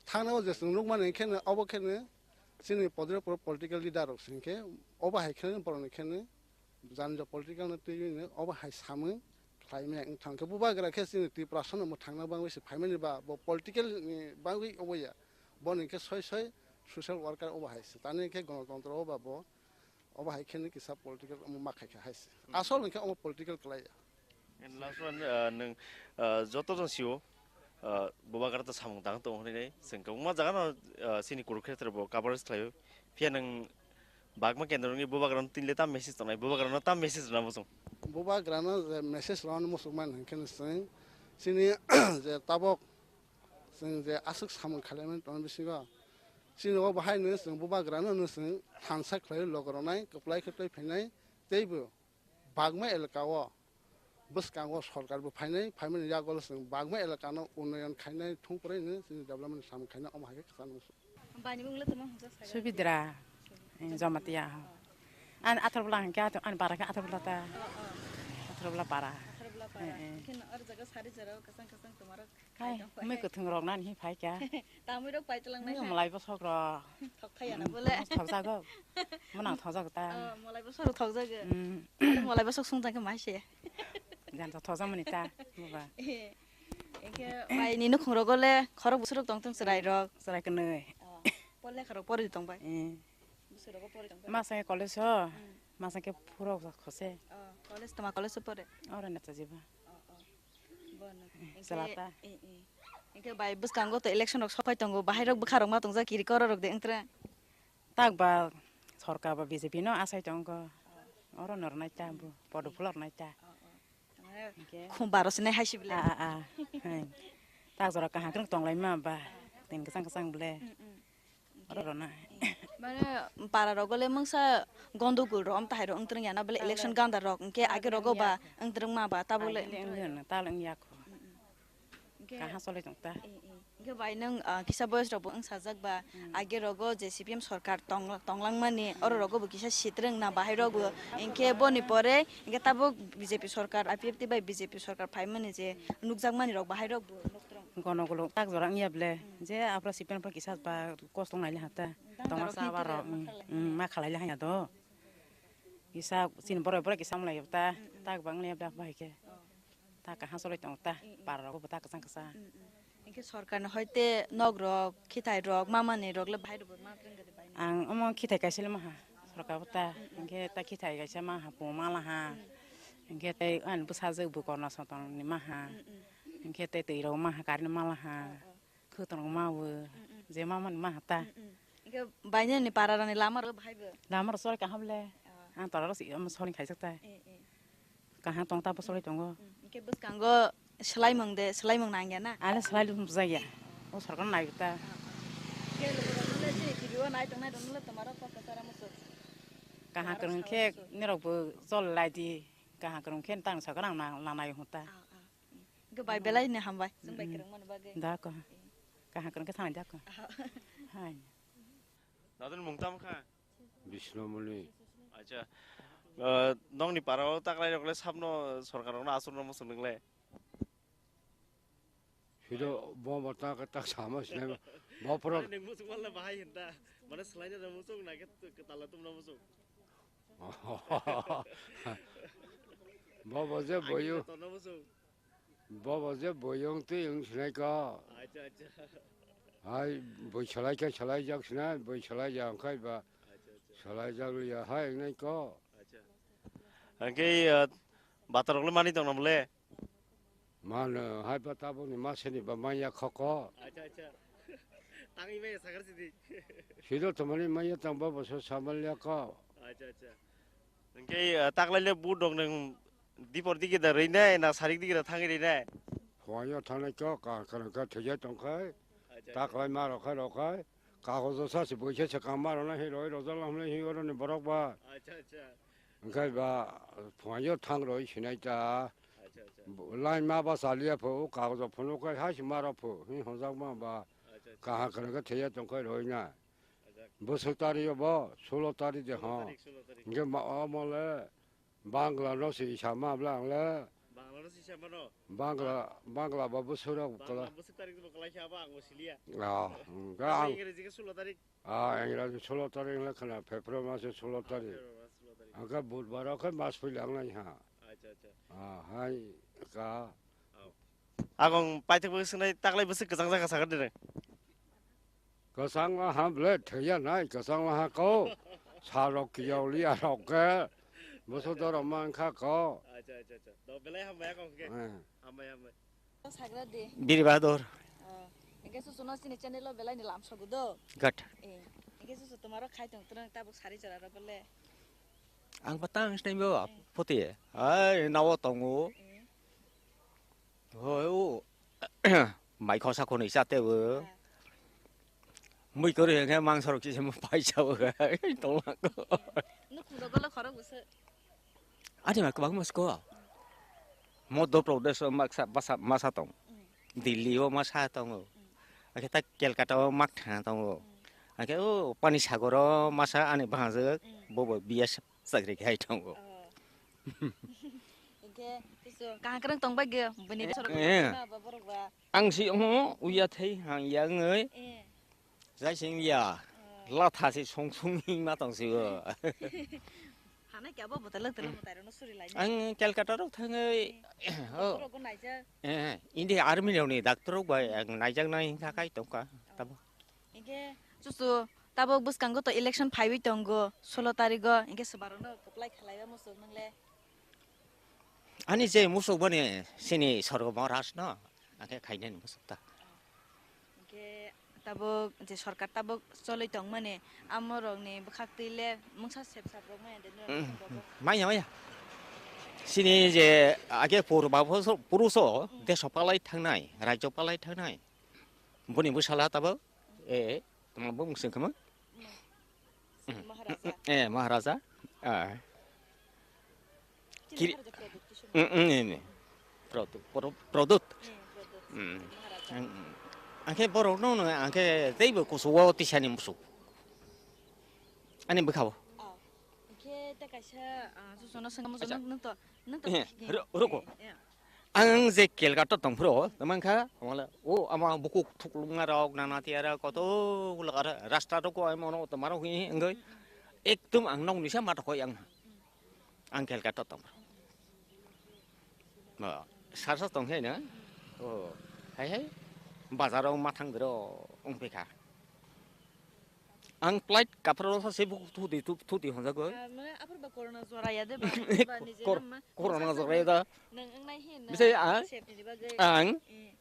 thangna o je chwng nukmani hwnkhe no obo khe no chini podre poro political leader rok se hwnkhe obo hai khe no borok ni khe no Jani ja political no twiwi no obo hai samung khlaimaya wng thang khe bubagra khe chini Tiprasa no mwthangna bangwi se phaimani ba bo political ni bangwi obo ya. Boni khe soi soi social worker obo hai se. Tani khe gonotontro o ba bo obo hai khe ni kisa political omo ma khai kha hai se. Asol hwnkhe omo political kwlai ya. And last one, uh, nwng, uh, joto jong sio, uh, bubagra to samung tang tongo hwnwi nai. Chwng kwbangma jaga no, uh, chini Kurukshetra bo coverage khlaio. Phiya nwng bagma kendro ni bubagra no tinle tam message tongnai, bubagra no tam message rwna muchung. Bubagra no je message rwna muchung man hwnkhe no chwng chini je tabok chwng je aswk samung khlaimani tongna bisingo chini o bahai no chwng bubagra no chwng thansa khlai logo rwnai, kwplai khe twi phainai, teibo bagma elaka o bwskango sorkar bo phainai, phaimani yagulo chwng bagma elaka no unnoyon khainai, thung pore hwnwi chini development samung khainai, omo hai khe kwchangma. Bani mung le tongma hwnjak saga. Subidra, eh, Jamatia. Oh. An athar bwla hwnkhe athar, an bara khe athar bwla ta. Oh, oh. Athar bwla para. Athar bwla para. Eh, eh. Khe no ar jaga sari jora kwchang kwchang tongma rok. Hai, mui kwthwng rok nani hi phai kya? Tamui rok paitlang nai. Mui malai bosok rok. Thok thai ana bole. Thok jago. Muna thok jago ta. Oh, malai bosok rok thok jago. Mm. Malai bosok sung jang khe mai se. Jan thok thok jamani ta. Muba. Engke bai ni nukhung rogo le khorok bwswk rok tong tong chwrai rok. Chwrai kwnwi. Oh, pole khorok pori tong bai. Eh. Bwswk rogo pori tong bai. Masa ke college ho. Hmm. Masa ke phurok khose. Oh, college toma college pore. Oro na chajiba. Oh, oh. Bono. Engke, chalata. Eh, eh. Engke bai bwskango to election rok sopai tongo, bahai rok bwkha rok ma tongjak kiri koro rok de engtra. Tak ba sorkar ba B J P no asai tongo. Oh. Oro nornai ta bo, podo phulor nai ta. Oh, oh. Engke. Khum baro sinai hai sibile. A, a, a. Hai. Tak jora kaham khe tonglai ma ba. Tin kwchang kwchang bole. Mm, mm. Oro rona. Mane para rogo le mungsa gondogul ro, amta hai ro wngtrwng ya na bole election ganda rok, hwnkhe age rogo ba wngtrwng ma ba tabuk le. Age le wngya na, tal wngya kho. Mm, mm. Hwnkhe kaha solai tong ta. Eh, eh. Hwnkhe bai nwng, ah, kisa boyes rok bo wngsajak ba, age rogo je C P M sorkar tong-, tonglang mani, oro rogo bo kisa sitrwng na bahai rok bo. Hwnkhe boni pore, hwnkhe tabuk B J P sorkar, I P F T bai B J P sorkar phai mani je nukjak mani rok bahai rok bo. Gono golok tak jora wngya ble, je aphra C P M pha kisa ba kosong nai le ha ta. Tongma sa ba rok, mm, ma khalai le ha ya do. Kisa chini borok borok kisa mlai ta, tak bang le ba bai khe. Ta kaha solai tong ta, para rok bo ta kwchang kwchang. Hwnkhe sorkar ni hoite nok rok, khithai rok, ma mani rok le bahai rok bo ma twrwng gari bai. Ang omo khithai kaisa le maha, sorkar bo ta, hwnkhe ta khithai kaisa maha, bo mala ha. Hwnkhe tei ani bwsajwk bo korna sotong ni maha. Hwnkhe tei twi rok maha, current mala ha. Khwtwrwng ma bo, je ma mani maha ta. Hwnkhe bainani pararani lama rok bahai bo? Lama rok choli kaham le. Ang tola rok si, omo soli khaijak ta. Eh, eh. Kaham tong ta bo soli tongo. Hwnkhe bwskango swlaimung de, swlaimung nangya na? Ani swlai lung bwjakya. O sorkar nai ta. Hwnkhe logo rok nole chini T V o nai tongnai rok nole twma rok kok kwchara muchung. Kaham kwrwng khe nirok bo chol lai di. Kaham kwrwng khe tang sorkar ang na, nanai hwn ta. Ah, ah. Hwnkhe bai belai ni hambai, chwng bai kwrwng mani bagwi. Da ko. Kaham kwrwng khe thani da ko. Aha. Hai. Dadun mung tam kha? Bisnomoni. Acha. Eh, nokni para o taklai rok le sabno sorkar rok no aswk no muchung nang le? Ido bo bo ta ta sama sinai bo pro. Ani nang muchung wala bahai hinta. Mana selain ada muchung na ke tala tum na muchung. Bo bo je boyu. Tona muchung. Bo bo je boyong twi wng sinai ko. Acha acha. Hai boi salai khe salai jak sinai, boi salai jak khai ba. Acha acha. Salai jak liya hai nai ko. Acha. Angke batarok le mani tong nam le. Mano hai pa tabukni maseni ba manya khoko. Acha acha. Tangwi maya sakar sidi. Sido tomani maya tangba boso samal ya ko. Acha acha. Hingke taklaile budok nang dipor digi da rwinai na sarik digi da thangwi rwinai. Phuaio thangnai ko ka kwrwngkha thwiya tongkhai. Acha acha. Taklai ma rokhai rokhai. Kagojo sa se boisa se kangma rwna hi roi rojak lamle hi oroni borok ba. Acha acha. Hingke ba phuaio thang roi sinai ta. Acha acha. Line ma ba chaliya pho kagojo phunuk kai hai se ma rok pho hi honjak ma ba. Acha acha. Kaha kwrwngkha thwiya tongkhai roi na. Acha. Bwswk tario bo sulo tari de ho. Sulo tarik, sulo tarik. Hingke ma omo le Bangla no si sama bla ang le. Bangla no si sama no. Bangla, Bangla ba bwswk rok Bangla bwswk tarik bo kwlai kha ba ang bo siliya. Ah, hingke ang Ingreji ke sulo tarik. Ah, Ingreji sulo tarik le khana February mas sulo tarik. February mas sulo tarik. Angka budbar o khe mas pui lang nai ha. Acha acha. Ah, hai ka. Agong paithak bwswk nai taklai bwswk kwchang jaka sakha de. Kwchang waha ble thwiya nai kwchang waha ko. Sa rok kiyau liya rok ke. Bwswk dorok man kha ko. Acha acha acha. Do belai hambai agong ke. Eh. Hambai hambai. Sagra de. Biri Bahadur. Oh. Engke susu no sini channel lo belai ni lam sogu do. Gat. Eh. Engke susu tomaro khai tong trang tabuk sari chara ro bole. Ang patang sini bo. Eh. Poti. Ai nawo tongo. Eh. Hoi o. Mai khosa khonwi chate bo. Ah. Mui kwrwi hwnkhe mangsa rok kisa paisa bo tongma ko. Nukhung rok golo khorok bwswk. Ani ma kwbangma sko. Madhya Pradesh o maksa basa masa tong. Mm. Delhi o masa tongo. Mm. Akhe ta Kolkata o mak thana tongo. Mm. Akhe o Pani Sagar o masa ani bhajak. Mm. Bobo B S chakri khai tongo. Oh. Hingke kisu kaham kwrwng tong bai ge bini sorok eh. Ba borok ba. Ang si omo uya thai hang yang oi. Eh. Jai sing ya. Eh. Latha si song song hing ma tong si o. Hana kya bo botel tel mo tai no suri lai. Ang Kolkata rok thang oi. Eh. Oh. Rok naija. Eh, India Army rok ni doctor rok bai ang naijak nai hingkha kai tong ka. Oh. Tabo. Hingke chuchu tabok bwskango to election phaiwi tongo solo tarigo, hingke swbarokno kwplai khlaiba muchung nwngle. Ani je muchung boni sini Sorgo Maharaj no, angkhe khainani muchung ta. Hingke tabok je sorkar tabok cholwi tongmani, amorokni bwkhaktwi le mungsa sepsap rok maya de nw? Mm, maya, maya. Sini je age purba puruso, mm, deso palai thangnai, rajyo palai thangnai. Boni bwsala tabok, eh, tamo bo mungsung kama? Maharaja. Eh, Maharaja. Ah. Chini Kiri- Maharaja Pradyut, Kishore. Mm, mm, ini. Pradyut, Pro-, Pradyut. Eh, Pradyut. Mm. Maharaja. Mm, mm. Angkhe borok no, no, angkhe teibo kusugo tisani musuk. Ani bwkhao. Ah. Angkhe ta kaisa, ah, susono sengkamo. Acha. Nung, nung to, nung to. Eh, ro-, roko. Eh, eh. Ang je Kolkata tongphuru, tamo wngkha, amala, o ama bukuk thuklukma rok, nana tiya rok, koto ulo aro rasta rok ko, amo no toma rok hi wngwi, ekdom ang nok nisa ma thokoi ang, ang Kolkata tongphuru. Ba, sarsa tongkhe na, o, hai hai, bazar o ma thang dero wngpikha. Ang flight kaphra rw sa se buk thuti, thu-, thuti honjak goi. Ah, mane aphuru ba corona jora ya de ba, ba nije Kor-, ma. Corona jora ya da. Nang ang nai hin na. Bisai ang? Safety ni bagwi. Ang? Eh.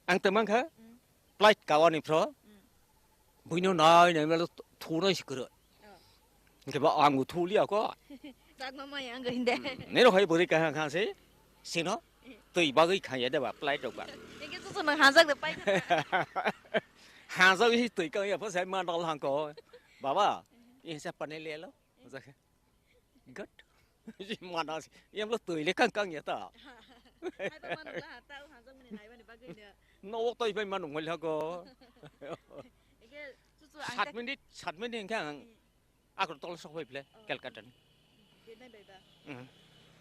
Ang temang kha? Mm. Flight kawani phro. Mm. Buino nai nai melo thunai sikoro. Oh. Ke ba ang thuli ako. Dak mama yang goi de. Hmm, nero hai bori kaha kaha se. Sino? Twi bagwi khanya de ba, flight rok ba. Engke susu nang hajak de pai. Hajak hi twi kang ya, phasai mandal hangko. Baba, insa pani le lo. Hajak. Good. Mana si, yang lo twi le kang kang ya ta. Hai ba manuk la, ta hajak mani nai bani bagwi ne. No twi bai manuk mali hako. Engke susu ang. Sat minute, sat minute engke ang. Hmm. Agartala sok bai phle, oh, Kolkata ni. Bebak bai ba? Mhm.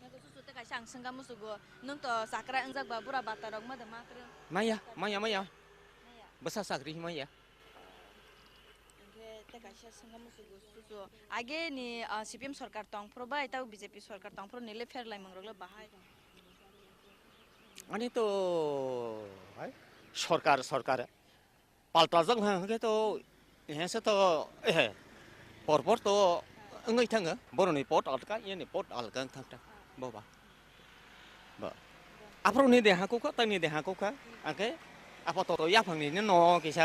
Susu tei kaisa ang swngkha musugo, nwng to chakra wngjak ba bura bata rok ma de ma kwrwng? Maya, maya, maya. Maya. Bwsa chakri maya. Hwnkhe tei kaisa swngkha musugo susu. Age ni, ah, C P M sorkar tong phuru bai tei B J P sorkar tong phuru ni le pher lai mung rok le bahai. Ani to, hai, sorkar, sorkar. Palta jak hwnkhe to, he se to, eh, por por to wngwi thango. Boroni pot alka, yani pot alka wng thang thang. Bo ba. Bo. Aphuru ni de hakukha, tei ni de hakukha. Angkhe apato to yaphang ni no kisa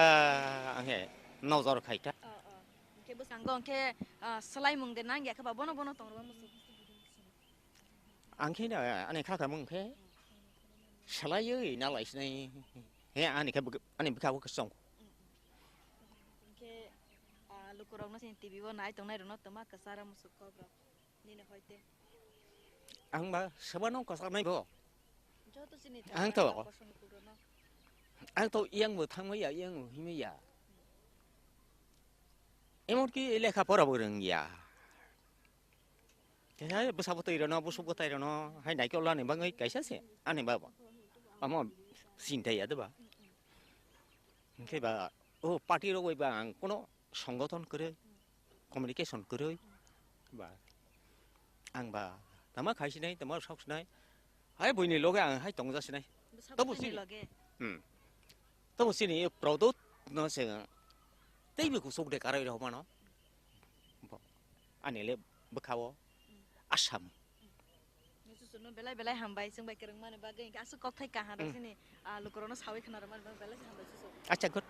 angkhe nojor khai ta. Oh, oh. Hwnkhe bwskango hwnkhe, ah, swlaimung de nang ya khe ba bono bono tong rw musu. Ang khe na, ani kha khamung khe, salaiwi na lai sinai, he ani khe bwk-, ani bwkha o kwchwng. Hwnkhe, ah, lukurokno chini T V o nai tongnai rokno twma kwchara musuk kok rok nini hoite. Ang ba swbano kwchaknai bo. Joto chini Ang to. Kosom lukurokno. Ang to yang bo thangmaya, yang bo himaya. Emon ki lekha pora bo rwngya. Khe hai bwsa bwtwi rwno, bwswk bwtai rwno, hai naikol ani bagwi kaisa se ani baba. Amo sinta ya de ba. Hwnkhe ba, o party rok bai ba ang kono songothon kwrwi, communication kwrwi ba. Ang ba tama khai sinai, tama sok sinai. Hai buini loge ang hai tongja sinai. Bwsa Tobo bwtwini sini. Loge. Hmm. Tobo sini product no se tei bi kusuk de karai rok mano. Bo, ani le bwkha o Assam. Belai belai hambai, chwng bai kwrwng mani bagwi, hwnkhe aswk kokthai kaham rok Mm. Chini, ah, lukurokno sawi khna rwmani bagwi belai khe hambai, susu. Acha, good.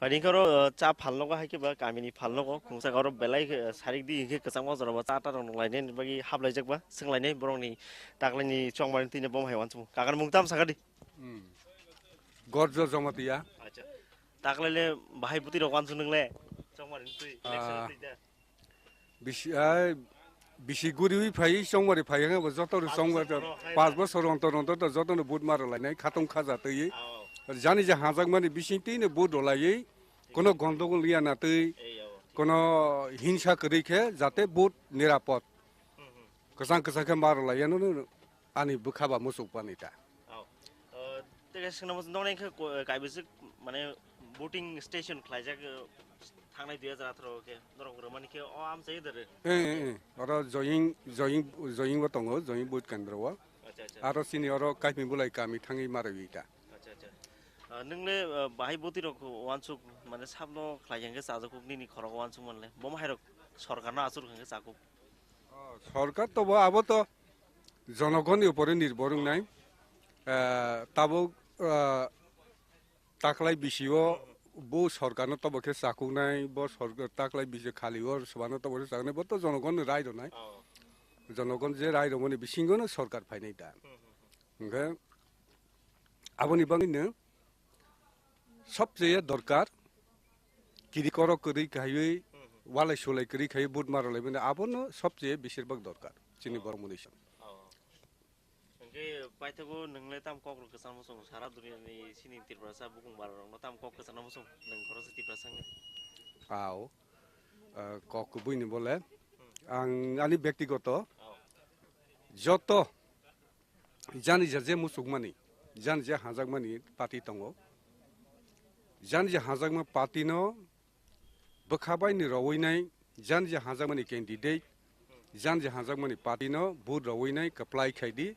Phaidi khe oro, uh, cha phalnogo, hai khe ba kamini phalnogo, khungsa oro belai, uh, sarik di hwnkhe kwchangma jorao cha ta rok nung lainani bagwi hap laijak ba, swng lainai borokni taklaini chongmani twi no bomo hai uansukmung. Kakani mung tamo sakha di? Hmm. Gorjo Jamatia. Acha. Taklaile bahai bwtwi rok uansuk nung le? Chongmani twi, Ah. election twi da? Bisi, ai, bisi guriwi phai, chongmari phai, hwnba joto rok Panch chongmari, bosor, hai, panch hai. Bosor ontor ontor to joto no vote ma rwlainai, khatong khaja twi. Ao. Jani je hajakmani bising twi no vote rwlaiwi, kono gondogol ya na twi, Ei, ao. Kono hinsa kwrwi khe jate vote nirapod. Hmm, hmm. Kwchang kwchang khe ma rwlaiya no, no, ani bwkha ba muchuk pani ta. Oh. Uh, tei kaisa swngna muchung nokni khe ko-, kaibisik mane voting station khlaijak, uh, thangnai dui hajar atharo khe norok rwmani khe o amchai da rw? Eh, eh, eh. Oro joying, joying, joying bo tongo, joying vote kendro o. Acha, acha. Aro chini oro Kaiping Bulai kami thangwi ma rwui ta. Acha, acha. Uh, nwng le, uh, bahai bwtwi rok uansuk mane sabno khlai khe chajak kuk nini khorok uansuk manle. Bomo hai rok sorkar no achuk khe chakuk. Oh, sorkar to bo abo to jonogonni upore nirbhor wngnai. Ah, tabuk, ah, taklai bisio bo sorkarno tobo khe chakuknai, bo sorkar taklai bisio khali o swbano tobo khe chaknai, bo to jonogonni rai rwnai. Oh. Jonogon je rai rwmani bisingono sorkar phainai da. Hmm, hmm, hmm. Hwnkhe aboni bagwino sobcheye dorkar, kiri korok kwrwi khaiwi, walai sulai kwrwi khaiwi vote ma rwlaimani, abono sobcheye bisirbak dorkar chini borok mwnwi song. Oh. Hwnkhe paithago nwng le tam kok rok kwchangma song, sara duniani chini Tiprasa bukung bara rokno tam kok kwchangma song, nwng khoroksa Tiprasa wngwi? Ao, ah, kok kubui ni bole, ang ani bektigoto, ao, joto jani ja je muchukmani, jani ja hajakmani party tongo. Jani ja hajakma party no bwkha bai ni rowui nai, jani ja hajakmani candidate, jani ja hajakmani party no vote rowui nai kwplai khai di.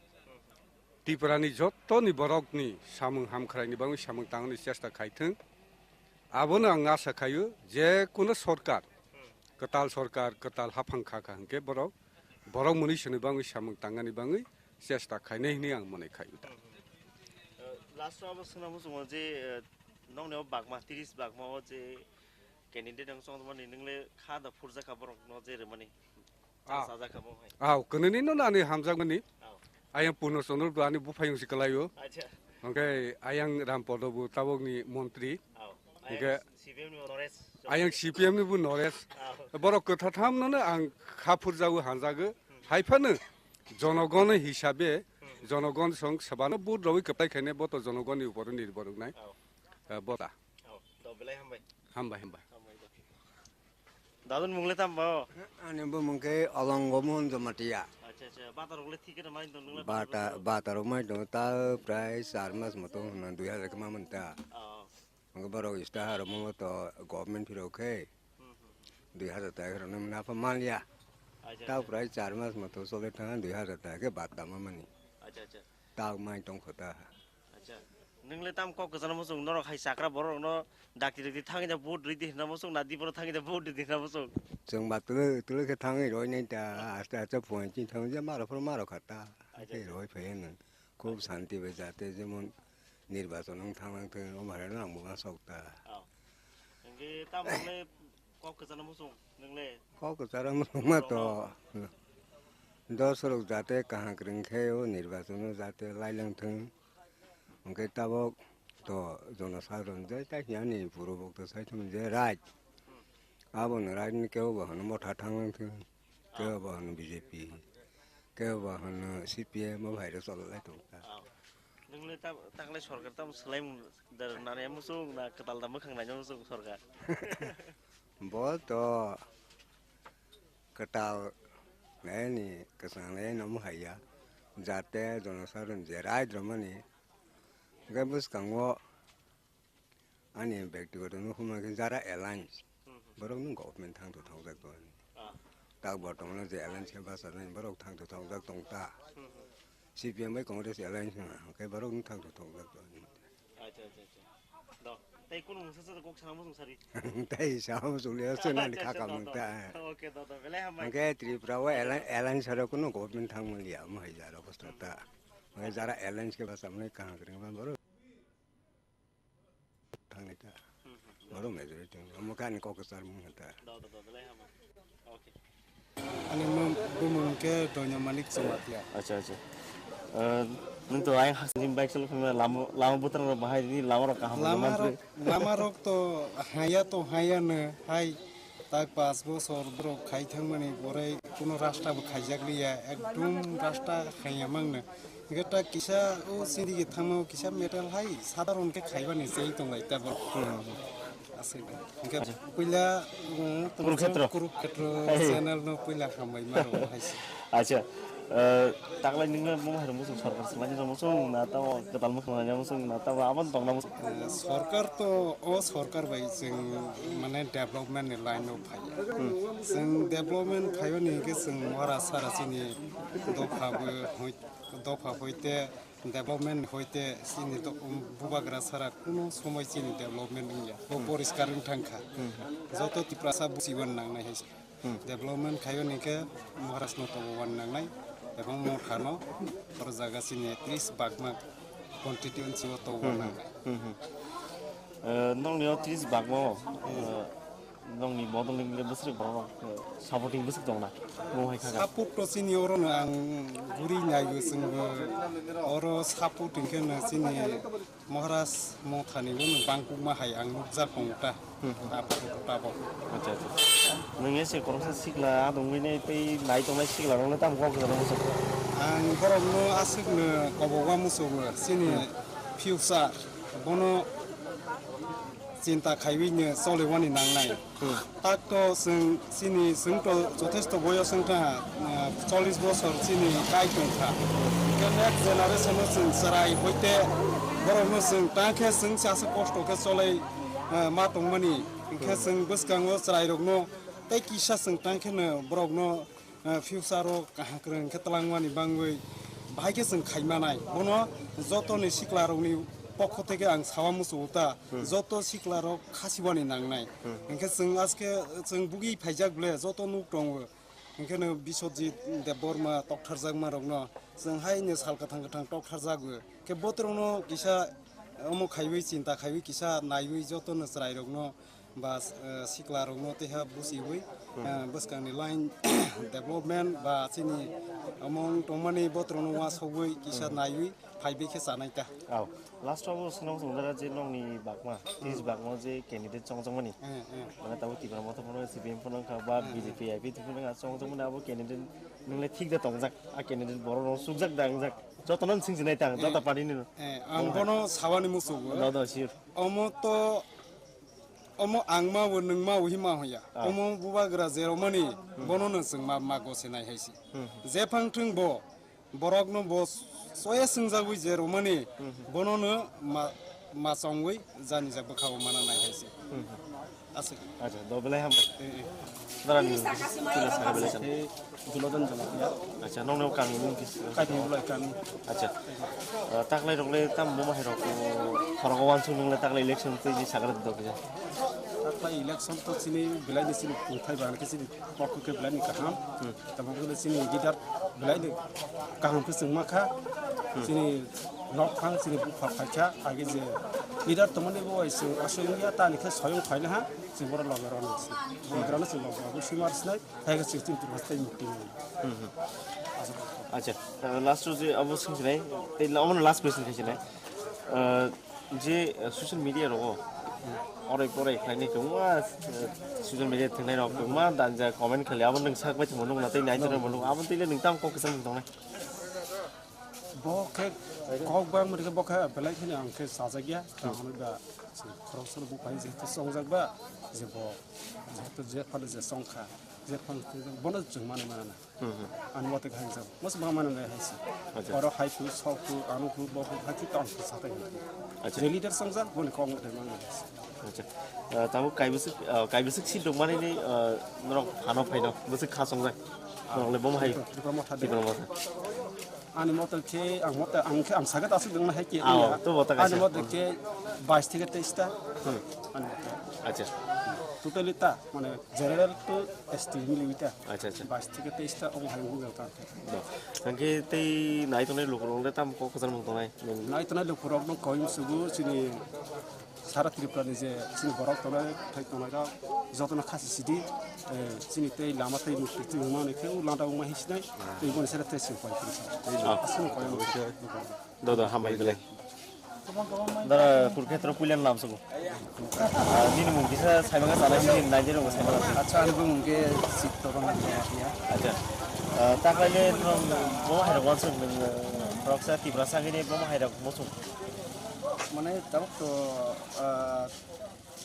Tripura ni joto ni borok ni samung hamkhrai ni bagwi samung tangna ni chesta khai thung. Abono ang asa khaio je kuno sorkar, kwtal sorkar, kwtal haphang kha kha hwnkhe borok, borok mwnwi swnwi bagwi samung tangna ni bagwi chesta khainai hwnwi ang mwnwi khaio ta. Uh, last o abo swngna muchungo je, uh, nokni o bagma, tris bagma o je candidate ang chongmani, nwng le kha da phurjakha borok no je rwmani? Ah. Chajak kha bo hai. Ah, kwnwi no ani hamjakmani. Ah. Ayang Purno Chandra bo ani buphayung si kwlaio. Acha. Hwnkhe ayang Rampodo bo tabok ni montri. Ah. Hwnkhe ayang C P M ni bo Naresh. Ayang C P M ni bo Naresh. Ah. Borok kwtha tham no ang kha phurjago hanjago. Hmm. Haiphano jonogon hisabe, hmm, Jonogon song sebano vote rwi kwplai khaine bo to jonogonni upor nirbhor wngnai. Oh. Eh, bo ta. Oh, to belai hambai. Hambai, hambai. Hambai, to. Dadun mung le tam bo? Ani bo mung khe Olongo Mohan Jamatia. Acha, acha. Bata rok le thik khe mai don nung le? Bata, bata rok mai don ta prai char mas moto hwnna dui hajar khe ma man ta. Oh. Hwnkhe borok ista harwkma to government phirok khe Hmm, hmm. dui hajar taka rwna mwnapha manliya. Acha, Ta acha. prai char mas moto chole thang dui hajar taka khe bata ma mani. Acha, acha. Ta mai tong kho ta. Acha. Nung le tam kok kwchana muchung norok hai chakra borok no dakti dakti thangwi da vote ridi hwnna muchung na diboro thangwi da vote ridi hwnna muchung. Chwng ba tulu tulu khe thangwi roi nai ta aste aste point ching thang je maro phor maro kha ta. Acha, Khe acha. roi phai nung. Khub santi bai jate jemon nirbachon wng thang nang thung, omo hai no ang bo uansuk ta. Oh. Hwnkhe tamo le kok kwchana muchung nung le? Kok kwchara muchung ma to dos rok jate kaham kwrwng khe o nirbachon o jate lai lang thung. Hwnkhe tabok to jono sadharon jai ta hiya ni puro bok to sai thung je right. Hmm. Abo no right ni kebo bo hwn motha thang lang thung. Kebo hwn B J P, kebo hwn C P M, o hai rok choli lai tong kha. Ah. Nung le ta-, taklai sorkar tamo swlai mung dar nani muchung na kwtal da mwkhang nai muchung sorkar? Bo to kwtal nai ni kwchang nai no mo hai ya. Jate jono sadharon je right rwmani. Hwnkhe bwskango Ani bektigoto nukhungma khe jara alliance, Hmm, hmm. borok no government thang to thokjak to ani. Ah. Tak bortomano je alliance khe bachajani borok thang to thokjak tong ta. Hmm, hmm. C P M bai Congress alliance wngkha, hwnkhe borok no thang to thokjak to ani. Acha, acha, acha. Do, tei kunu mungsa sa kok sana muchung sari. Tei sama muchung le se nani Acha, acha, khaka do, mung do. ta. Okay, do, do, belai hambai. Hwnkhe Tripura o alli-, alliance aro kunu government thang manliya, omo hai jara bwswk ta. Hwnkhe jara alliance khe bachajani kaham kwrwngma borok. Thangni ta. Hmm, hmm. Borok majority wng. Omo khe ani kok kwchar mung ta. Do, do, do, belai hamo. Okay. Ani mung, bumung khe Doino Manik Chamatia. Acha, acha. Eh, nung to ayang haksani bike cholo phai lama, lama bwtang rok bahai ni lama rok kaham Lama mantri. Rok, lama rok to haya to haya no hai. Tak pas bosor borok khai thangmani borai kuno rasta bo khaijak liya, ekdom rasta khaiya mangno. Hingke tak kisa o sindigi thangma o kisa metal hai sadharon khe khaibani sei tonglai ta borok. Hmm. Aswk. Hingke Acha. puila, um, Kurukhetro. Kurukhetro Hey. channel no puila hambai maro hai se. Acha. Eh, taklai nungno mung hai muchung sorkar swlaini muchung na tamo kwtal muchung na muchung na tamo abon tongna muchung. Eh, sorkar to o sorkar bai chwng mane development ni line o phai. Hmm. Chwng development phaio ni hwnkhe chwng mora sara chini dopha bo hoi-, dopha hoite development hoite chini do-, bubagra sara kuno somoi chini development wngya. Bo Hmm. poriskar wng thangkha. Hmm. Joto Tiprasa buchiban nangnai hai. Hmm. Development khaio ni khe Maharashtra no tobo wan nangnai, ebong Motha no oro jaga chini tris bagma constituency o tobo wan Hmm, hmm. nangnai. Hmm, hmm. Eh, nokni o tris bagma o, Hmm. eh, nokni model ni le bwswk borok rok, eh, supporting bwswk tong na? Mo hai kha kha. Support to chini oro no ang guri naiyo chwngbo oro support hwnkhe no chini Maharaj Mothani bo no bangkukma hai ang nukjak tongo ta. Hmm. Abo tabok. Acha, acha. Nwng ese koroksa sikla adongwi nai tei nai tongnai sikla rokno tamo kok kwchangma muchung? Ang borokno aswkno kobokma muchungo, chini Hmm. future bono chinta khaiwi no choliwani nangnai. Hmm. Tak to chwng chini chwng to jothesto boyos wngkha, ah, chollish bosor chini kai tongkha. Hwnkhe next generation no chwng chwrai hoite borokno chwng tangkhe chwng se aswk kosto khe cholai, ah, ma tongmani. Hwnkhe Hmm. chwng bwskango chwrairokno tei kisa chwng tangkhe no borokno, ah, future o kaham kwrwng khe twlangmani bangwi bahai khe chwng khaimanai. Bono jotoni siklarokni pokho theke ang sawa muchungo ta, Hmm. joto siklarok khasiwani nangnai. Hmm. Hwnkhe chwng aske chwng bugwi phaijak ble joto nuk tongo. Hwnkhe no Biswajit Debbarma toktharjakma rokno chwng haino sal kwthang kwthang toktharjago. Khe botorokno kisa omo khaiwi chinta khaiwi kisa naiwi jotono chwrairokno ba, eh, siklarokno teiha buchiwi, Hmm. eh, bwskangni line development ba chini omo wng tongmani botorokno uansugwi kisa Hmm. naiwi phaibai khe chanai ta. Ao. Last o swngna muchung jaga je nokni bagma, tris bagma je candidate chongchongmani. Eh, eh. Mane tabuk Tipra Motha phano C P M phano wngkha ba Eh, eh. B J P I P T phano wngkha chongchongmani abo candidate nungle thik da tongjak, a candidate borok rok chukjak da wngjak. Jotono sing sinai tang, joto party ni no. Eh, ang bono sawani musugo. Do, do, sir. Omo to, omo ang ma bo, nwng ma bo, hima hoya. Ah. Omo bubagra je romani, bono no chwng ma, ma go sinai hai si. Hmm. Je phang thwng bo, borok no bo soya swngjagwi je romani, bono no ma, ma chongwi jani ja bwkha o mana nai hai si. Hmm. Aswk. Acha, do belai ham. Eh, eh. Dara ni tula saka belai chan. Eh, Dulodan Jamatia. Acha, nong nong kami mung kis. Kati Bulai kami. Acha. Eh, taklai rok le tam bo ma hai rok, eh, khorok wan sung nung le taklai election tei ji sakra dok ja. Taklai election to chini belai ni chini pungthai ba ke chini kok ke belai ni kaham. Hmm. Tamo le chini leader belai ni kaham ke chwng ma kha. Hmm. Chini nok phang chini bupha phai kha. Age je leader to mani bo ai chwng aswk wngya ta ni khe soyong phai na ha. Chwng boro loge rw nang si. Loge rw nang si loge rw si mar sinai. Hai khe chwng chwng twi hai tei mukti mano. Hmm, hmm. Acha, eh, last o je abo swng sinai, tei la-, omono last question khai sinai. Eh, je, eh, social media rogo, orai porai khlainai kwbangma, eh, social media thangnai rok kwbangma danja comment khlai, abo nwng sak bai thwngmo nukna tei nai tongmo nuk, abo tei le nwng tamo kok kwchang tongnai. Bo khe kok bang mani khe bo khe belai kheno ang khe sajagya, kaham da khoroksa buphai je to songjak ba, je bo je to je phano je songkha, je phano bono chwng mani mana na. Hmm, hmm. Ani mote khe hai jabo. Mos ma mano le hai se. Acha. Oro hai phu, sok phu, ano phu, bo phu, hai phu, tong phu, sa tai phu. Acha. Je leader songjak, boni kok mote mano le hai se. Acha. Ah, tamo kaibwswk, ah, kaibwswk si dongmani ni, ah, norok phano phaino, bwswk kha songjak. Norok le bomo hai. Tipra Motha de. Tipra Motha. Ani mote khe, ang mote, ang khe, ang sagat aswk dongna hai khe. Ah, to bota kaisa. Ani mote khe bais theke teis ta. Hmm. Ani mote. Acha. Totally ta, mane general to S T mili ta. Acha, acha. Bais theke teis ta omo hai Google ta. Do. Hwnkhe tei nai tongnai lukurok le tamo kok kwchangmung tongnai? Nai tongnai lukurok no koi musugo chini sara Tripura ni je chini borok tongnai, thai tongnai rok jotono khasi sidi, eh, chini tei lama tei mukti twi wngma hwnwi khe o landa wngma hinsinai tei boni sere tei se koi phuru sa. Ah. Aswk koi musugo. Dodo, hambai belai. Dara Kurkhetro puilan lam sugo. Ah, nini mung kisa saimanga sana nini naidi rogo saimanga. Acha, ani bumung ke Sitto Rong ya. Acha. Ah, taklai le nong bo hai rogo sung nung, ah, roksa Tiprasa gini bo hai rogo mosung. Mane tabuk to, ah,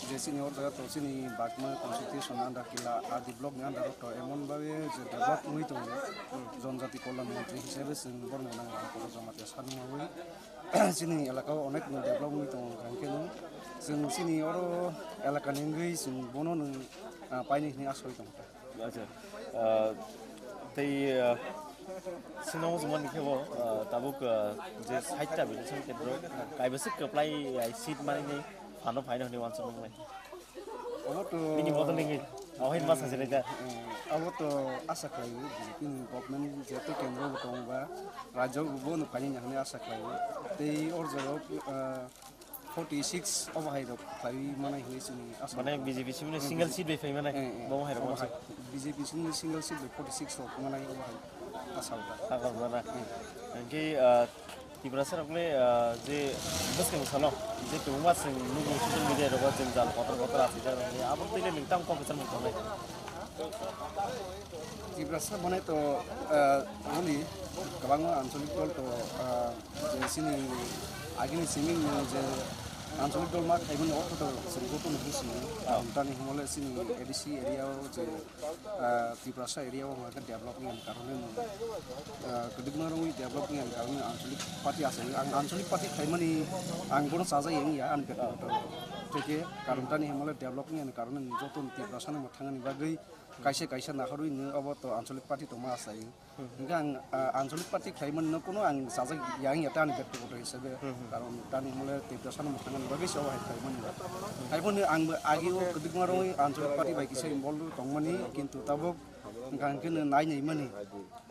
je chini or jaga to chini Bagma constitution under kila R D block ni under to emon babe je develop wngwi tongo. Jonjati kolon montri hisabe chwng borno nang rang koro jamatia sanmawi. Chini elakao onek no develop wngwi tongo, hwnkhe no chwng chini oro elakani wngwi chwng bono nwng, ah, paini hwnwi asoi tongo. Acha, ah, tei, ah, sino mujungmani khe bo, ah, tabuk, ah, je side ta bini song kendro kaibwswk kwplai, ah, seat manwi phano phaino hwnwi uansukmung lai. Abo to bini bodol nini, oh, hin masa jene ja. Eh, abo to asa khlaio, B J P ni government jeto kendro bo tongo ba, rajyo bo no phaini hwnwi asa khlaio. Tei or jaga, ah, forty six obo hai rok khlaiwi manai hinwi chini asa. Mane B J P simi single seat bai phai manai, eh, eh, bo hai rok obo hai. B J P simi single seat bai forty six rok manai obo hai asa ta. Asa ta. Hmm. Hwnkhe, ah, Tiprasa rok le, ah, je bwskang salo je kwbangma chwng nugo social media rogo jwngjal kotor kotor asijak rok le, abo twi le nwng tamo kok kwchangmung tongnai? Tiprasa bone to, ah, ani kwbangma anchalik dol to, ah, je chini agini simi no je anchalik dol ma khaimani ortho to chwng joto no buji. Ah. Tani hwnmale chini A D C area o je, ah, Tiprasa area o hwnka khe develop wngya ni karone no, ah, kwdwkma rwngwi develop wngya ni karone anchalik party achai ang anchalik party khaimani ang bono chajak ya wngya ani bektigoto. Theke karon tani hwnmale develop wngya ni karone joto ni Tiprasa no mwthangani bagwi kaisa kaisa naharwi no obo to anchalik party tongma achai. Hwnkhe ang, ah, anchalik party khlaimani no kuno ang chajak yang ya tani bektigoto hisabe. Hmm, hmm. Karon tani hwnmale Tiprasa no mwthangani bagwi se obo hai khlaimani. Hai phano ang bo agi o kwdwkma rwngwi anchalik party bai kisa involve tongmani, kintu tabuk hwnkha hwnkhe no nai naimani.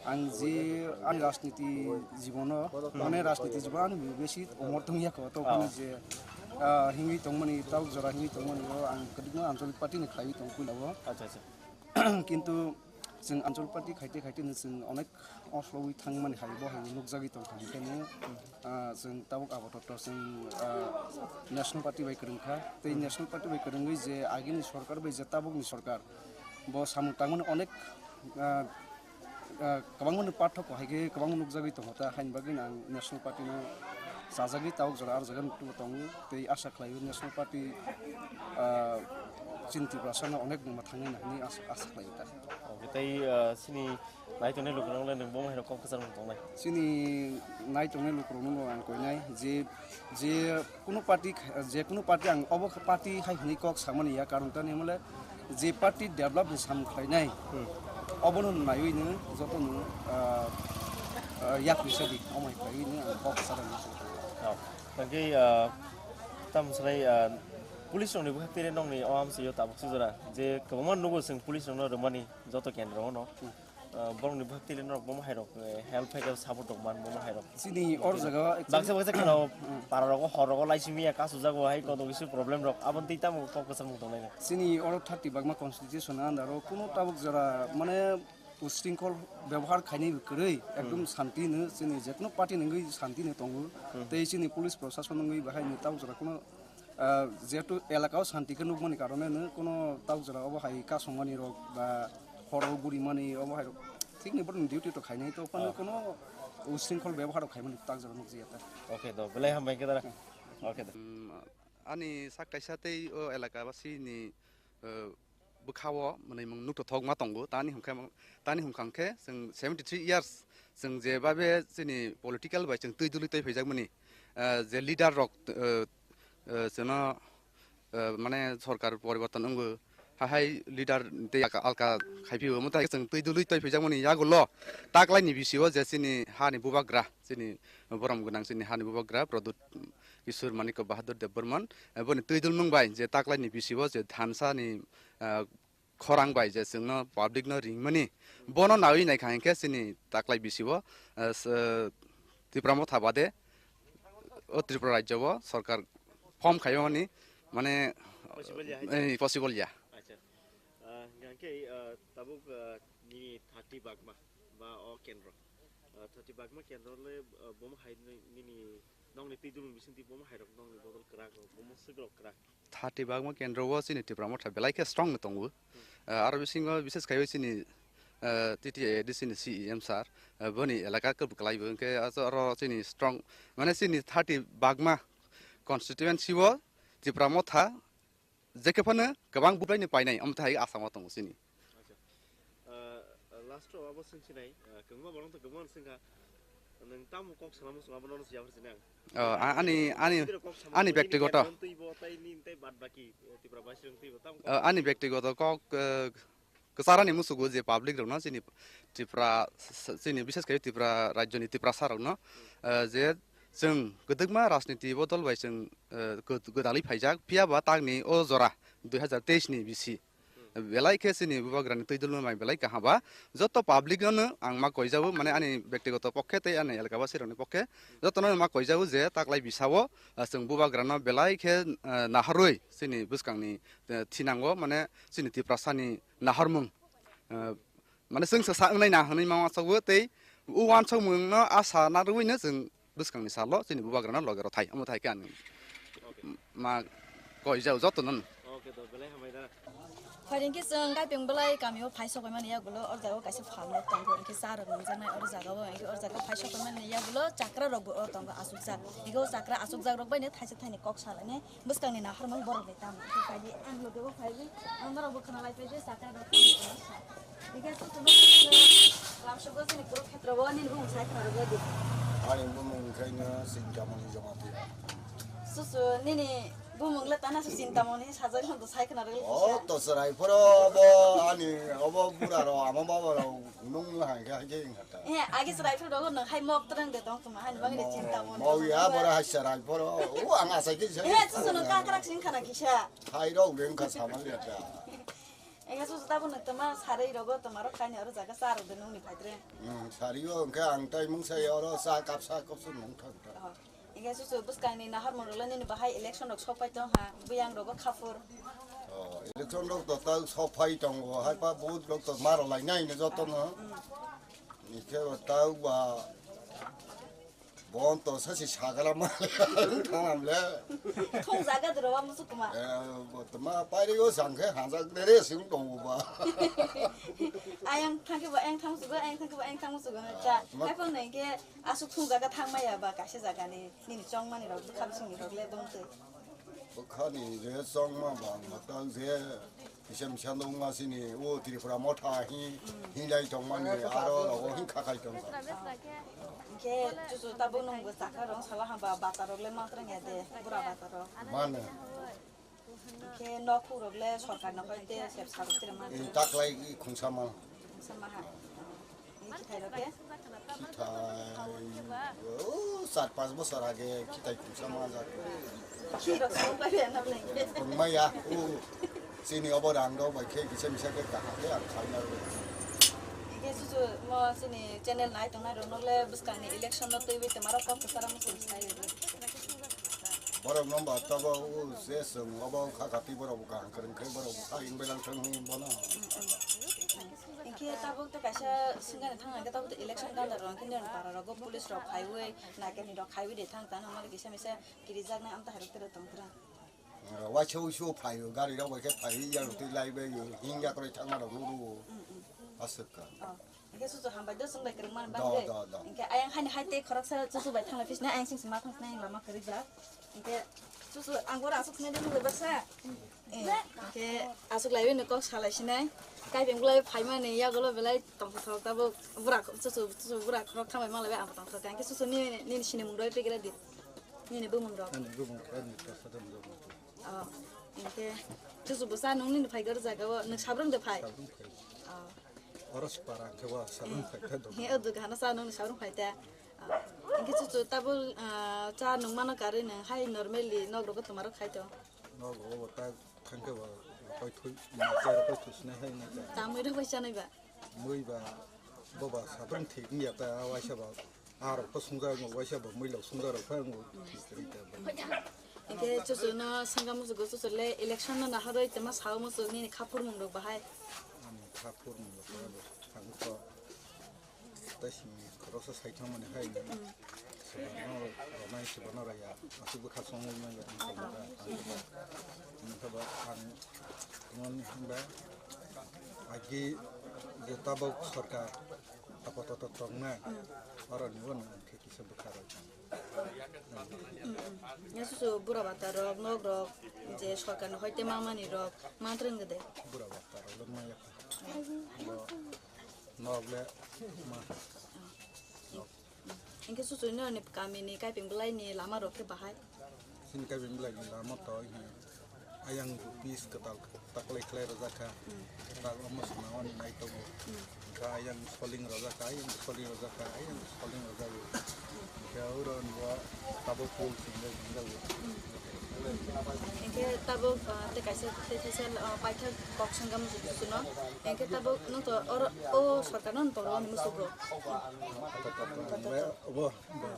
Ang je ani rajniti jibono, mane rajniti jibono ani besi umor tongya kho, to phano je, ah, himwi tongmani, tabuk jora himwi tongmani o ang kwdwkma anchalik party ni khlaiwi tong puila o. Acha, acha. Kintu chwng anchal party khaite khaite no chwng onek oslowi thangmani hai bo hai nukjagwi tongkha, hwnkhe no, ah, chwng tabuk apatot chwng, ah, national party bai kwrwngkha. Tei national party bai kwrwngwi je agini sorkar bai je tabukni sorkar, bo samung tangmani onek, ah, Ah, kwbangma ni pathok hai khe kwbangma nukjagwi tongo ta, haini bagwi ang National Party no chajagwi tabuk jora aro jaga nuktubo tongo, tei asa khlaio National Party, ah, chini Tiprasa no onek nungma thangwi na hinwi asa, asa khlaio ta. Oke, tei, ah, chini nai tongnai lukurok le nwng bo hai rok kok kwchar mung tongnai? Chini nai tongnai lukurok no ang koinai je, je kunu party kha-, je kunu party ang obo kha-, party hai hinwi kok samani ya, karon tani hwnle je party develop ni samung khlainai, hmm, obono naiwi nw joto nw, ah, ah, yak ni sadi omo hai khlaiwi nw ang kok sana. Oh, tangki, ah, tam sanai, ah, police rok ni bwkhak twi nokni o amsio tabuk sujora je kwbangma nugo chwng police rok no rwmani joto kendro no. Hmm. Ah, borokni bhakti le norok bomo hai rok, eh, help hai khe support rok man bomo hai rok. Chini or jaga o actually baksa baksa kheno para rogo hor rogo laisimi ya kasu jago hai kono kisi problem rok aboni tei tamo kok kwchang mung tongnai. Chini oro thirty bagma constitution under o kuno tabuk jora mane usringkhol bebohar khainai kwrwi ekdom santi no chini jekno party nungwi santi no tongo. Hmm. Tei chini police prosason nungwi bahai no tabuk jora kuno Ah, jehetu elaka o santi khe nukmani karone no kono tak jora obo hai kasongmani rok ba horo gurimani obo hai rok thik ni borokni duty to khainai to phano kono usringkhol bebohar rok khaimani tak jora nukjaya ta. Oke do, belai hambai khe dara. Oke do. Mm, ani sak kaisa tei o elaka basi ni, eh, bwkha o mwnwi mung nuktothok ma tongo. Tani hwnkhe, tani hwnkha hwnkhe chwng seventy three years chwng je babe chini political bai chwng twi dului twi phaijakmani, eh, je leader rok, eh, eh, chwngno, eh, mane sorkar poriborton wngbo, ha hai leader tei alka, alka khai phio, omo tai chwng twi dului twi phaijakmani yagulo taklaini bisio je chini hani bubagra, chini borom gwnang chini hani bubagra Pradyut Kishore Manikya Bahadur Debbarman, eh, boni twi dul mung bai je taklaini bisio je thansa ni, eh, khorang bai je chwngno public no ringmani, bono nawi naikha hinkhe chini taklai bisio, eh, s-, eh, Tipra Motha bade o Tripura rajyo o sorkar form khaimani mane, possible ya hai? Eh, possible ya. Acha. Ah, hingkhe, ah, tabuk, ah, nini thirty bagma ba o kendro. Ah, thirty bagma kendro le, ah, bomo hai nini nokni twi dulung bising twi bomo hai rok nokni bodol kwrak rok, bomo swk rok kwrak. Thirty bagma kendro o chini Tipra Motha belai khe strong no tongo. Hmm. Ah, aro bisingo bises khai chini, ah, T T A A D C ni C E M sir, ah, boni elaka khe bwklai bo hwnkhe aro chini strong, mane chini thirty bagma constituency o Tipra Motha jekhe phano kwbang bubaini painai, omo thai asamo tongo chini. Acha. Ah, last o abo swngsinai, ah, kwbangma borok to kwbangma swngkha. Nwng tamo kok sana muchung abo nono siya phar sinai. Oh, a-, ani, ani, ani bektigoto. Twi bo, tai ni, tai bad baki, eh, Tipra basi rong twi bo, tamo kok. Ah, ani bektigoto kok, eh, kwcharani musugo je public rokno chini Tripura, s-, s-, chini bises khe Tripura rajyoni Tiprasa rokno, eh, je chwng kwdwkma rajniti bodol bai chwng, eh, gw-, gwdalwi phaijak, phiya ba tangni o jora dui hazar teis ni bisi belai khe chini bubagrani twi dulma mai belai kaham ba joto public no ang ma koijago, mane ani bektigoto pokhe tei ani elaka basi rokni pokhe jotono ma koijago je taklai bisao, ah, chwng bubagrano belai khe, ah, naharwi chini bwskangni, eh, thinango, mane chini Tiprasani naharmung, eh, mane chwngsa sa wngnai na hwnwi ma uansukgo tei o uansukmungno asa narwino chwng bwskangni salo chini bubagrano loge rw thai, omo thai khe ani ma koijao jotono. Oke, to belai hambai da. Phaidi hwnkhe chwng Kaipeng Belai kamio phai sokoi mani yagulo, o jaga o kaisa farm rok tongo, hwnkhe cha rok nungjaknai, o jaga o hwnkhe o jaga phai sokoi mani yagulo chakra rok bo o tongo asukjak, hwnkhe o chakra asukjak rok bai no thaisa thaini kok salainai. Bwskangni naharmung borok bai tamo khe phaidi, ang loge o phaidi, ang norok bo khna lai phaidi, sakha rok tamo khe sa. Hingke tu tamo khe lamsok o chini Kurukshetra o nini bumung sai khna rwgwi di. Ani bumung khaino Chintamoni Jamatia. Susu nini bumung le tana su Chintamoni sajak hwn to sai khna rwgwi. O to chwrai phoro bo ani obo bura ro ama baba ro nung hai khe hai khe. Eh, agi chwrai phuru rogo nang hai mok twrwng de tong tuma, hani bagwi de chinta mon. Mok ya bora hai chwrai phuru. O ang asai khe sai. Eh, susu nang kakrak sing khana kisa. Hai rok de wngkha samal ya ta. Ega susu tabuk nang tuma sarwi rogo tuma rok khaini oro jaga charo de nungni phaitre. Hmm, sari o wngkha ang tai mung sai oro sa kap sa kap su nung thang ta. Oh. Hingke susu bwskangni naharmung rwlai nini bahai election rok sok pai tong ha, buyang rogo khapur. Oh, election rok to tau sok pai tongo, hai pa vote rok to ma rwlai nai no joto no. Hmm. Hingke tau ba Bon to sasi sagala ma thanam le. Thong jaga dro wa musu kuma. Eh, bo to ma pairi o jang khe hanjak de re sing tong ba. Ayang thang khe ba ayang thang sugo, ayang thang khe ba ayang thang sugo. Cha, ma- hai phang nai khe asuk thong jaga thang maya ba kaisa jaga ni nini chong mani rok bwkha bising ni rok le dong twi. Bwkha ni je chong ma ba ma tang je. Kisa misa nung ma sini o Tripura motha hi, hi lai tong mani aro rogo hi kha khai tong. Hingke chuchu tabuk nung bo chakha rong sala hamba bata rok le mantra nge de, bura bata rok. Mano. Hingke nok khu rok le sorkar no hoite sep saruk tere mantra. Taklai i khungsa ma. Khungsa ma ha. Ni khithai rok ke? Khithai, o, char panch bochor age khithai khungsa manjak. Khi rok song pai ya na bole? Wngmaya, o, chini obo rang rok bai khe kisa misa khe kaham khe ang khaina rw. Hingke chuchu mo chini channel nai tongnai rok no le bwskang ni election no twi bai tongma rok kok kwcharo muchung sai rw. Borok no ba tabo o je chwng obo kha kati borok bo kaham kwrwng khe borok bo kha wng bai lang thang hwn bono. Hingke tabuk tei kaisa swngani thang hingke tabuk tei election ganda rok hingke nini para rogo police rok phaiwi naikani rok khaiwi de thang tang hwnmani kisa misa kirijaknai amtahai rok tere tongkra. Waisa uisu phaio gari rok bai khe phaiwi yang twi lai bai hingya kwrwi thangma rok nukgo. Aswk ka. Oh. Hingke chuchu hambai do chwng bai kwrwngma ni bagwi. Do, do, do. Hingke ayang haini hai tei khoroksa chuchu bai thangla phisna ayang sing sima thang sina lama kwrwi jak. Hingke chuchu ang oro aswk sinai de nukgo baksa. Eh, hingke aswk laiwi no kok salai sinai. Kaibeng bulai phaimani yagulo belai tongthok thok tabuk bura chuchu chuchu bura khorok thambai malaiwi ang tongthok hingke chuchu ni nini sinimung roi pegera di. Nini bumung rok. Ani bumung khe ani kasa dam dam. Oh, hingke chuchu bwsa nung nini phai gor jaga o nung sabrung de phai. Sabrung phai. Oh. Oro sipara hingke wa sabrung phai khe dong. He o duga hano sa nung sabrung phai ta. Oh. Hingke chuchu tabul, ah, cha nung mano karwi nung hai normally nok rogo tuma rok khai to. Nok rogo bo ta thangke wa koi thui, cha koi thui sinai hai na cha. Tamui rok bai chanai ba. Mui ba, bo ba sabrung thik wngya ta waisa ba. Arok pho sungjago, waisa bo mui lok sungjakrok pha wngo. Hingke chuchu no sangka musugo chuchu le election no naharoi tama sao musuk nini kha phurmung rok bahai. Ani kha phurmung rok bahai bo thang kho. Tai simi khoroksa sai thang mani hai ni. Sebano ronai sebano raya. Asuk bwkha songwi manya ang kha ba. Ang kha ba ang tongmani hwnba agi je tabok sorkar apatot tongnai. Oro ni bo nang khe kisa bwkha rok. Ya susu bura bata rok, nok rok, je sorkar ni hoite mamani rok, mantreng gede. Bura bata rok le maya. Nok le ma. Hingke susu no ni kami ni kaiping belai ni lama rok khe bahai. Sini kaiping belai ni lama to hi ayang pis ketal taklai khlai rojak kha. Ketal omo sona oni nai tongo. Ka ayang soling rojak kha, ayang soling rojak kha, ayang soling rojak kha. Hingke oro ni bo tabok pul singbo singjago. Hingke tabok, ah, tei kaisa tei kaisa, ah, paithak kok sengkha musugo suno. Hingke tabok nung to oro o sorkar no tolong musugo. Obo, bo,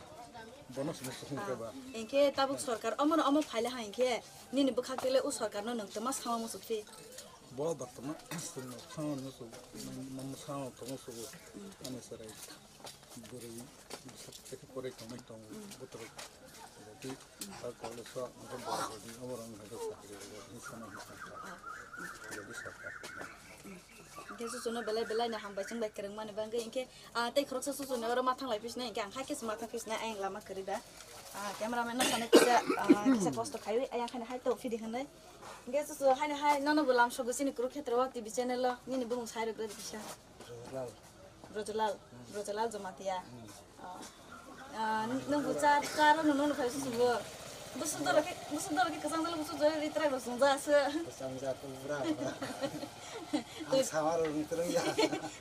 bono sini sini ke ba. Hingke tabok sorkar omo no omo phaile ha hingke nini bwkhak tele o sorkar no nung toma sama musuk phi. Bo bartama sini sama musuk, mama sama toma musuk. Ani sarai. Bwrwi bwswk tei khe porai tongmani tongo, bothorok rwdi, ta college o hwnkhe borok rwdi, oborok wngkha khe chakri rwdi, hinwi sanai hinwi sankha, rwdi sarkar. Hwnkhe chuchunw belai belai no hambai chwng bai kwrwngmani bagwi, hwnkhe, ah, tei khoroksa chuchunw oro ma thanglai phisnai, hwnkhe ang hakhe se ma thang phisnai, ayang lama kwrwi ba. Ah, cameraman no sanai kisa, ah, kisa kosto khaiwi, ayang haino hai to phidi hwnwi. Hwnkhe chuchu haino hai nono bo lamsogo chini Kurukshetra o T V channel o, nini bumung sai rwgwi kisa. Rojlal. Brojolal, Brojolal Jamatia. Oh. Ah, nung bo cha, cha ro nung nung phai susu bo. Busu doro ke, busu doro ke kasang dalo busu doro ri trai bo sung ja se. Kasang ja tu bra. Ang sama ro ni terung ya.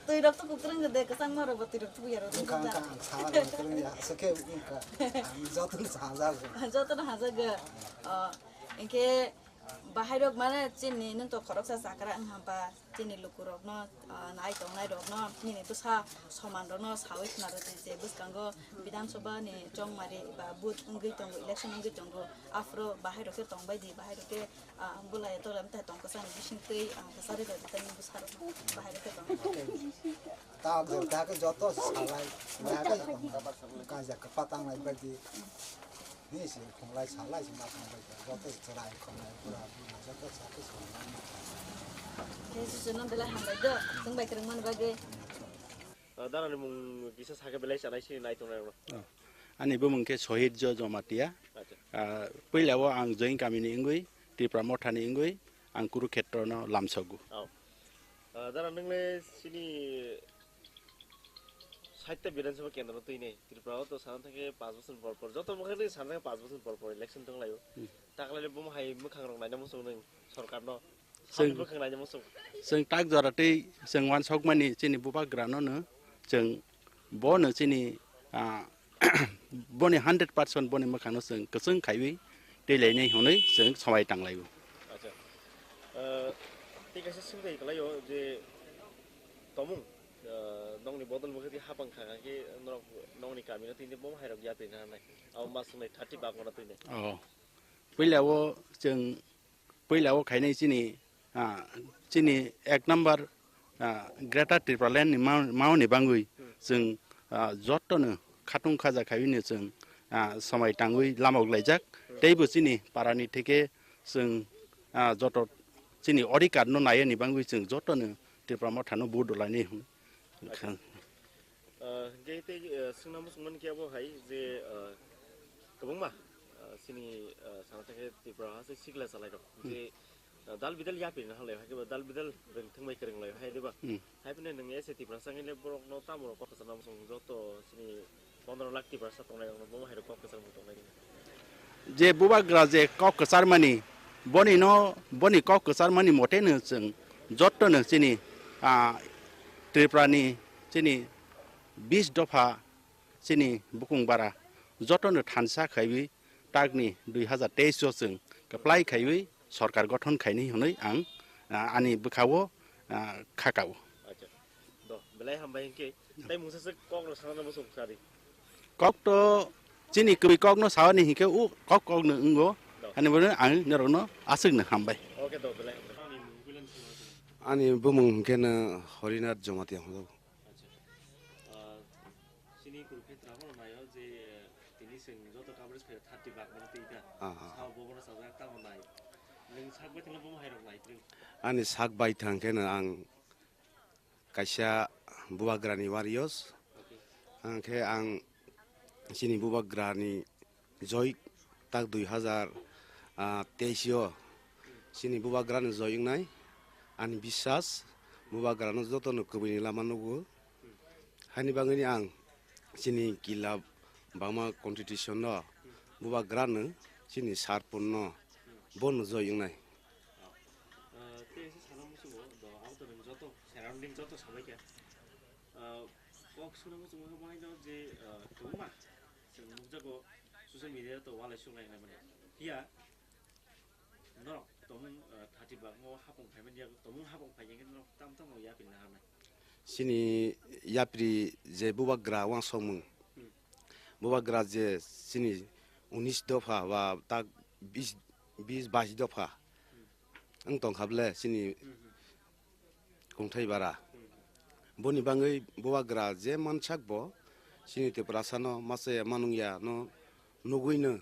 Tui rok tu kutrung de kasang ma ro bo tui rok tu ya ro. Ang sama ro ni terung ya. Seke ka. Ang joto sa ja. Joto na ha ja ga. Oh. Engke Bahairok mane chini nwng to khoroksa chakra wng hamba chini lukurokno, ah, nai tongnairokno nini bwsa somanrokno sawi khna rwdi je bwskango Bidhan Sabha ni chongmari ba booth wngwi tongo, election wngwi tongo, aphuru bahairok khe tongbai di, bahairok khe, ah, bulai tola mtai tong kwchani bising twi, ah, kwchari rwdi tei bwsarokno bahairok khe tong. Tak tak joto salai, kaja kwpatang lai bai di. Ni se khonglai salai se ma khonglai joto chwrai khonglai pura pura joto sakhe khonglai. Tei susu no belai hambai do, chwng bai kwrwng mani bagwi. Ah, darani mung kisa sakhe belai chanai sini nai tongnai rokno. Oh. Ani bumung khe Sohit Jo Jomatia. Acha. Ah, puila o ang Join kamini wngwi, Tipra Mothani wngwi, ang Kurukhetrono lamsogo. Oh. Ah, dara nwngle sini Sait ta Bidhan Sabha kendro twi nei. Tripura o to sana thangkhe panch bochor por por. Joto mokhe twi sana thangkhe panch bochor por por election tong laio. Hmm. Taklai le bomo hai mwkhang rok naina muchung nung sorkar no. Chwng, Sani mwkhang naina muchung. Chwng tak jora twi chwng wansokmani chini bubagra no no chwng bo no chini, ah, boni hundred percent boni mwkhang no chwng kwchwng khaiwi tei lainai hwnwi chwng somai tang laio. Acha. Ah, tei kaisa swngthai kwlaio je tomung, ah, nokni bodol mokhe twi hapang kha khe norok nokni kamino twi bomo hai rok ya twi na nai. Abo ma swngnai thirty bak mano twi nai. Oh. Puila o chwng, puila o khainai chini, ah, chini ek number, ah, Greater Tipraland ni ma-, mao ni bangwi chwng, ah, joto no khatung khaja khaiwi no chwng, ah, somai tangwi lama uk laijak. Tei bo chini para ni theke chwng, ah, joto chini odhikar no nai ni bangwi chwng joto no Tipra Motha no vote rwlai ni hwn. Ah, hingke tei, ah, swngna muchung mankhe abo hai je, ah, kwbangma, ah, chini, ah, sana thangkhe Tripura ha se sikla chalai rok. Hmm. Je, ah, dal bidal yapri na halai, hakhe ba dal bidal rwng thwngbai kwrwng lai hai, diba? Hmm. Hai phano nwng ese Tiprasa wngkhe borokno tamo rok kok kwchangma muchung joto chini pondro lakh Tiprasa tongnai rokno bomo hai rok kok kwchangma tongnai. Je bubagra je kok kwcharmani, boni no, boni kok kwcharmani mote no chwng joto no chini, ah, Tripura ni chini bis dopha chini bukung bara joto no thansa khaiwi takni dui hazar teis o chwng kwplai khaiwi sorkar gothon khaini hwnwi ang, ah, ani bwkha o, ah, kha kao. Acha. Do, belai hambai hingke. Tei mungsa se kok rok sana muchung sadi. Kok to chini kwrwi kok no saoni hingke u kok kok no wngo. Do. Ani bono ang norok no aswk no hambai. Oke, do, belai hambai. Ani bumung hingke no Horinath Jomatia hwnjago. Acha. Ah, chini Kurukshetra hwnwi naio je, eh, tini chwng joto coverage khe thirty bak mani twi ta. Aha. Sao bobono sajak tamo nai. Nwng sak bai thangno bomo hai rok nai kwrwi. Ani sak bai thang khe no ang kaisa bubagrani warriors. Okay. Ang khe ang chini bubagrani joi tak dui hazar teis o chini bubagrano joi wngnai. Ani biswas bubagrano jotono kwbwini lama nugo. Haini bagwini ang chini kila bangma constitution no bubagrano chini sarpun no bono joi wngnai. Ah, tei se sana muchungo do, abo to nwng joto surrounding joto sabai kha. Ah, kok suna muchungo khe bo haino je, ah, kwbangma chwng nukjago social media to walai suklai nai mani. Phiya norok tomung, ah, thati bagmo hapung phaimani yago tomung hapung phai khe norok tam tamo yapri naharnai. Chini yapri je bubagra wangsokmung. Hmm. Bubagra je chini unis dopha ba tak bis, bis bais dopha wng tongkha ble chini kungthai bara. Boni bagwi bubagra je mansak bo chini Tiprasano masa ya manung ya no nugwi no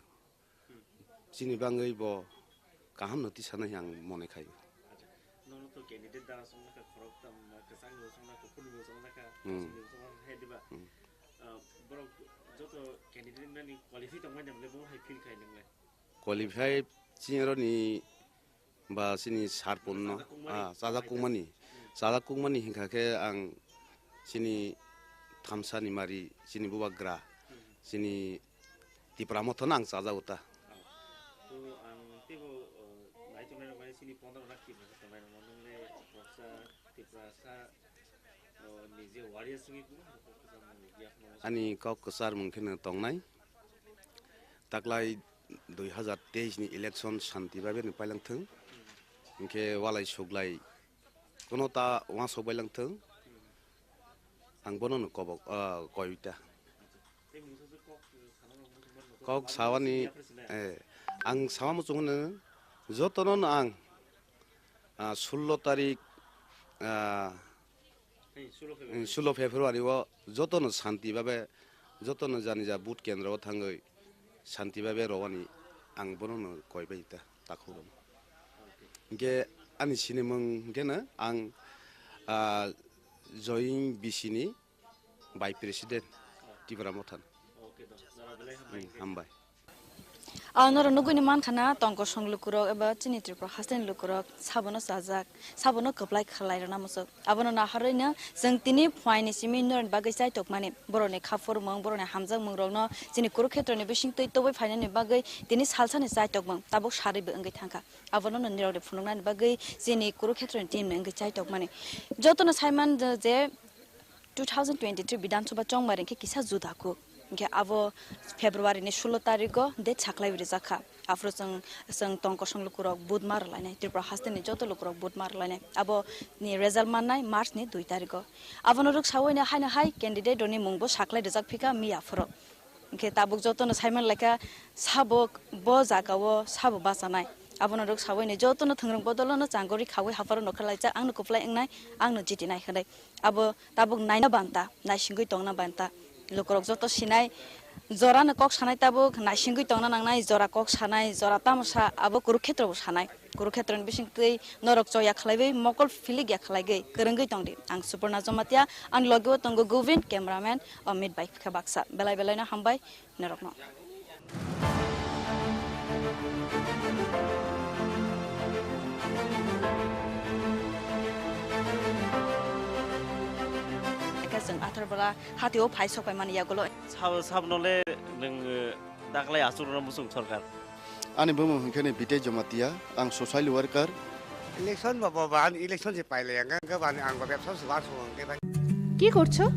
chini bagwi bo kaham no tisana ang mone khai. Nono to candidate dara song naka khorok tam, kwchang no song naka, kunu no song naka, Hmm. Song no song naka, hai diba? Hmm. Ah, borok joto candidate nani qualify tong mani bole bo hai feel khai nang le. Qualify chini roni ba chini sarpun no, Chajak kukmani. Ah, chajak kukmani. Hmm. Chajak kukmani hingkha khe ang chini thamsa ni mari, chini bubagra, Hmm. Chini Tipra Motha no ang chajago ta. To ang teibo, uh, nai tongnai rok mani chini pondro lakh Tiprasa tongnai rok no nung le khoroksa Tiprasa, uh, ni je warriors wngwi kubui kok kwchar mung ya kheno. Ani kok kwchar mung kheno tongnai. Taklai Dui hazar teis ni election shanti babe ni pailang thung. Hinkhe walai suglai kono ta wansok bailang thung. Ang bono no kobok, ah, koi ta. Kok sawani, eh, ang sama muchung no jotono no ang, ah, sullo tarik, ah, Hey, sullo February. Sullo February o jotono shanti babe, jotono jani ja vote kendro o thangwi shanti babe rowani ang bono no koi bai ta takhuk rok. Hinkhe ani sinimung hinkhe no ang, ah, Joying B C ni Vice President Tipra Motha. Hmm, hambai. Ang norok nugwi ni mankha na tongkosong lukurok eba chini Tripura hasteni lukurok sabono chajak, sabono kwplai khlai rwna muchuk. Abono naharwi no chwng tini phuaini simi norokni bagwi chaitokmani, borokni kha phurumung, borokni hamjakmung rokno chini Kurukshetroni bisingtwi tubui phainani bagwi tini salsani chaitokmung tabuk sarwi bo wngwi thangkha. Abono no nirokni phunuknani bagwi chini Kurukshetroni team ni wngwi chaitokmani. Jotono saiman je two thousand twenty-three Bidhan Sabha chongmari hinkhe kisa juda kuk. Hinkhe abo February ni sullo tarikgo date saklaiwi rijak kha. Aphuru chwng, chwng tongkosong lukurok vote ma rwlainai, Tripura hasteni joto lukurok vote ma rwlainai. Abo ni result mannai March ni dui tarikgo. Abono rwksawi no haino hai candidate rokni mungbo saklai rijak phika miya phuru. Hinkhe tabuk jotono saiman laikha sabo bo jagao sabo bachanai. Abono rwksawi no jotono thwngrwng bodolono changori khawi hapharo nokha laijak, angno kwplai wngnai, angno jitinai hwnwi. Abo tabuk naina banta, naisingwi tongna banta. Lukurok joto sinai, jorano kok sanai tabuk, naisingwi tongna nangnai, jora kok sanai, jora tamo sa, abo Kurukshetro bo sanai. Kurukshetroni bisingtwi norok choya khlaiwi, mokol philik ya khlaigwi, kwrwngwi tongdi. Ang Suparna Jamatia, ani logeo tongo Govind, cameraman Amit bai khe baksa. Belai belai no hambai norokno. Khe chwng Atharbola hatio phai sok pai mani yagulo. Sab-, sabno le nwng, eh, daklai achukno muchung sorkar. Ani bumung hinkhe ni Bitej Jamatia, ang social worker. Election ba, ba, ba, ani election se pailai, ang, ang, ang, ang, bebsa se bar se, ang, ang, কি করছো?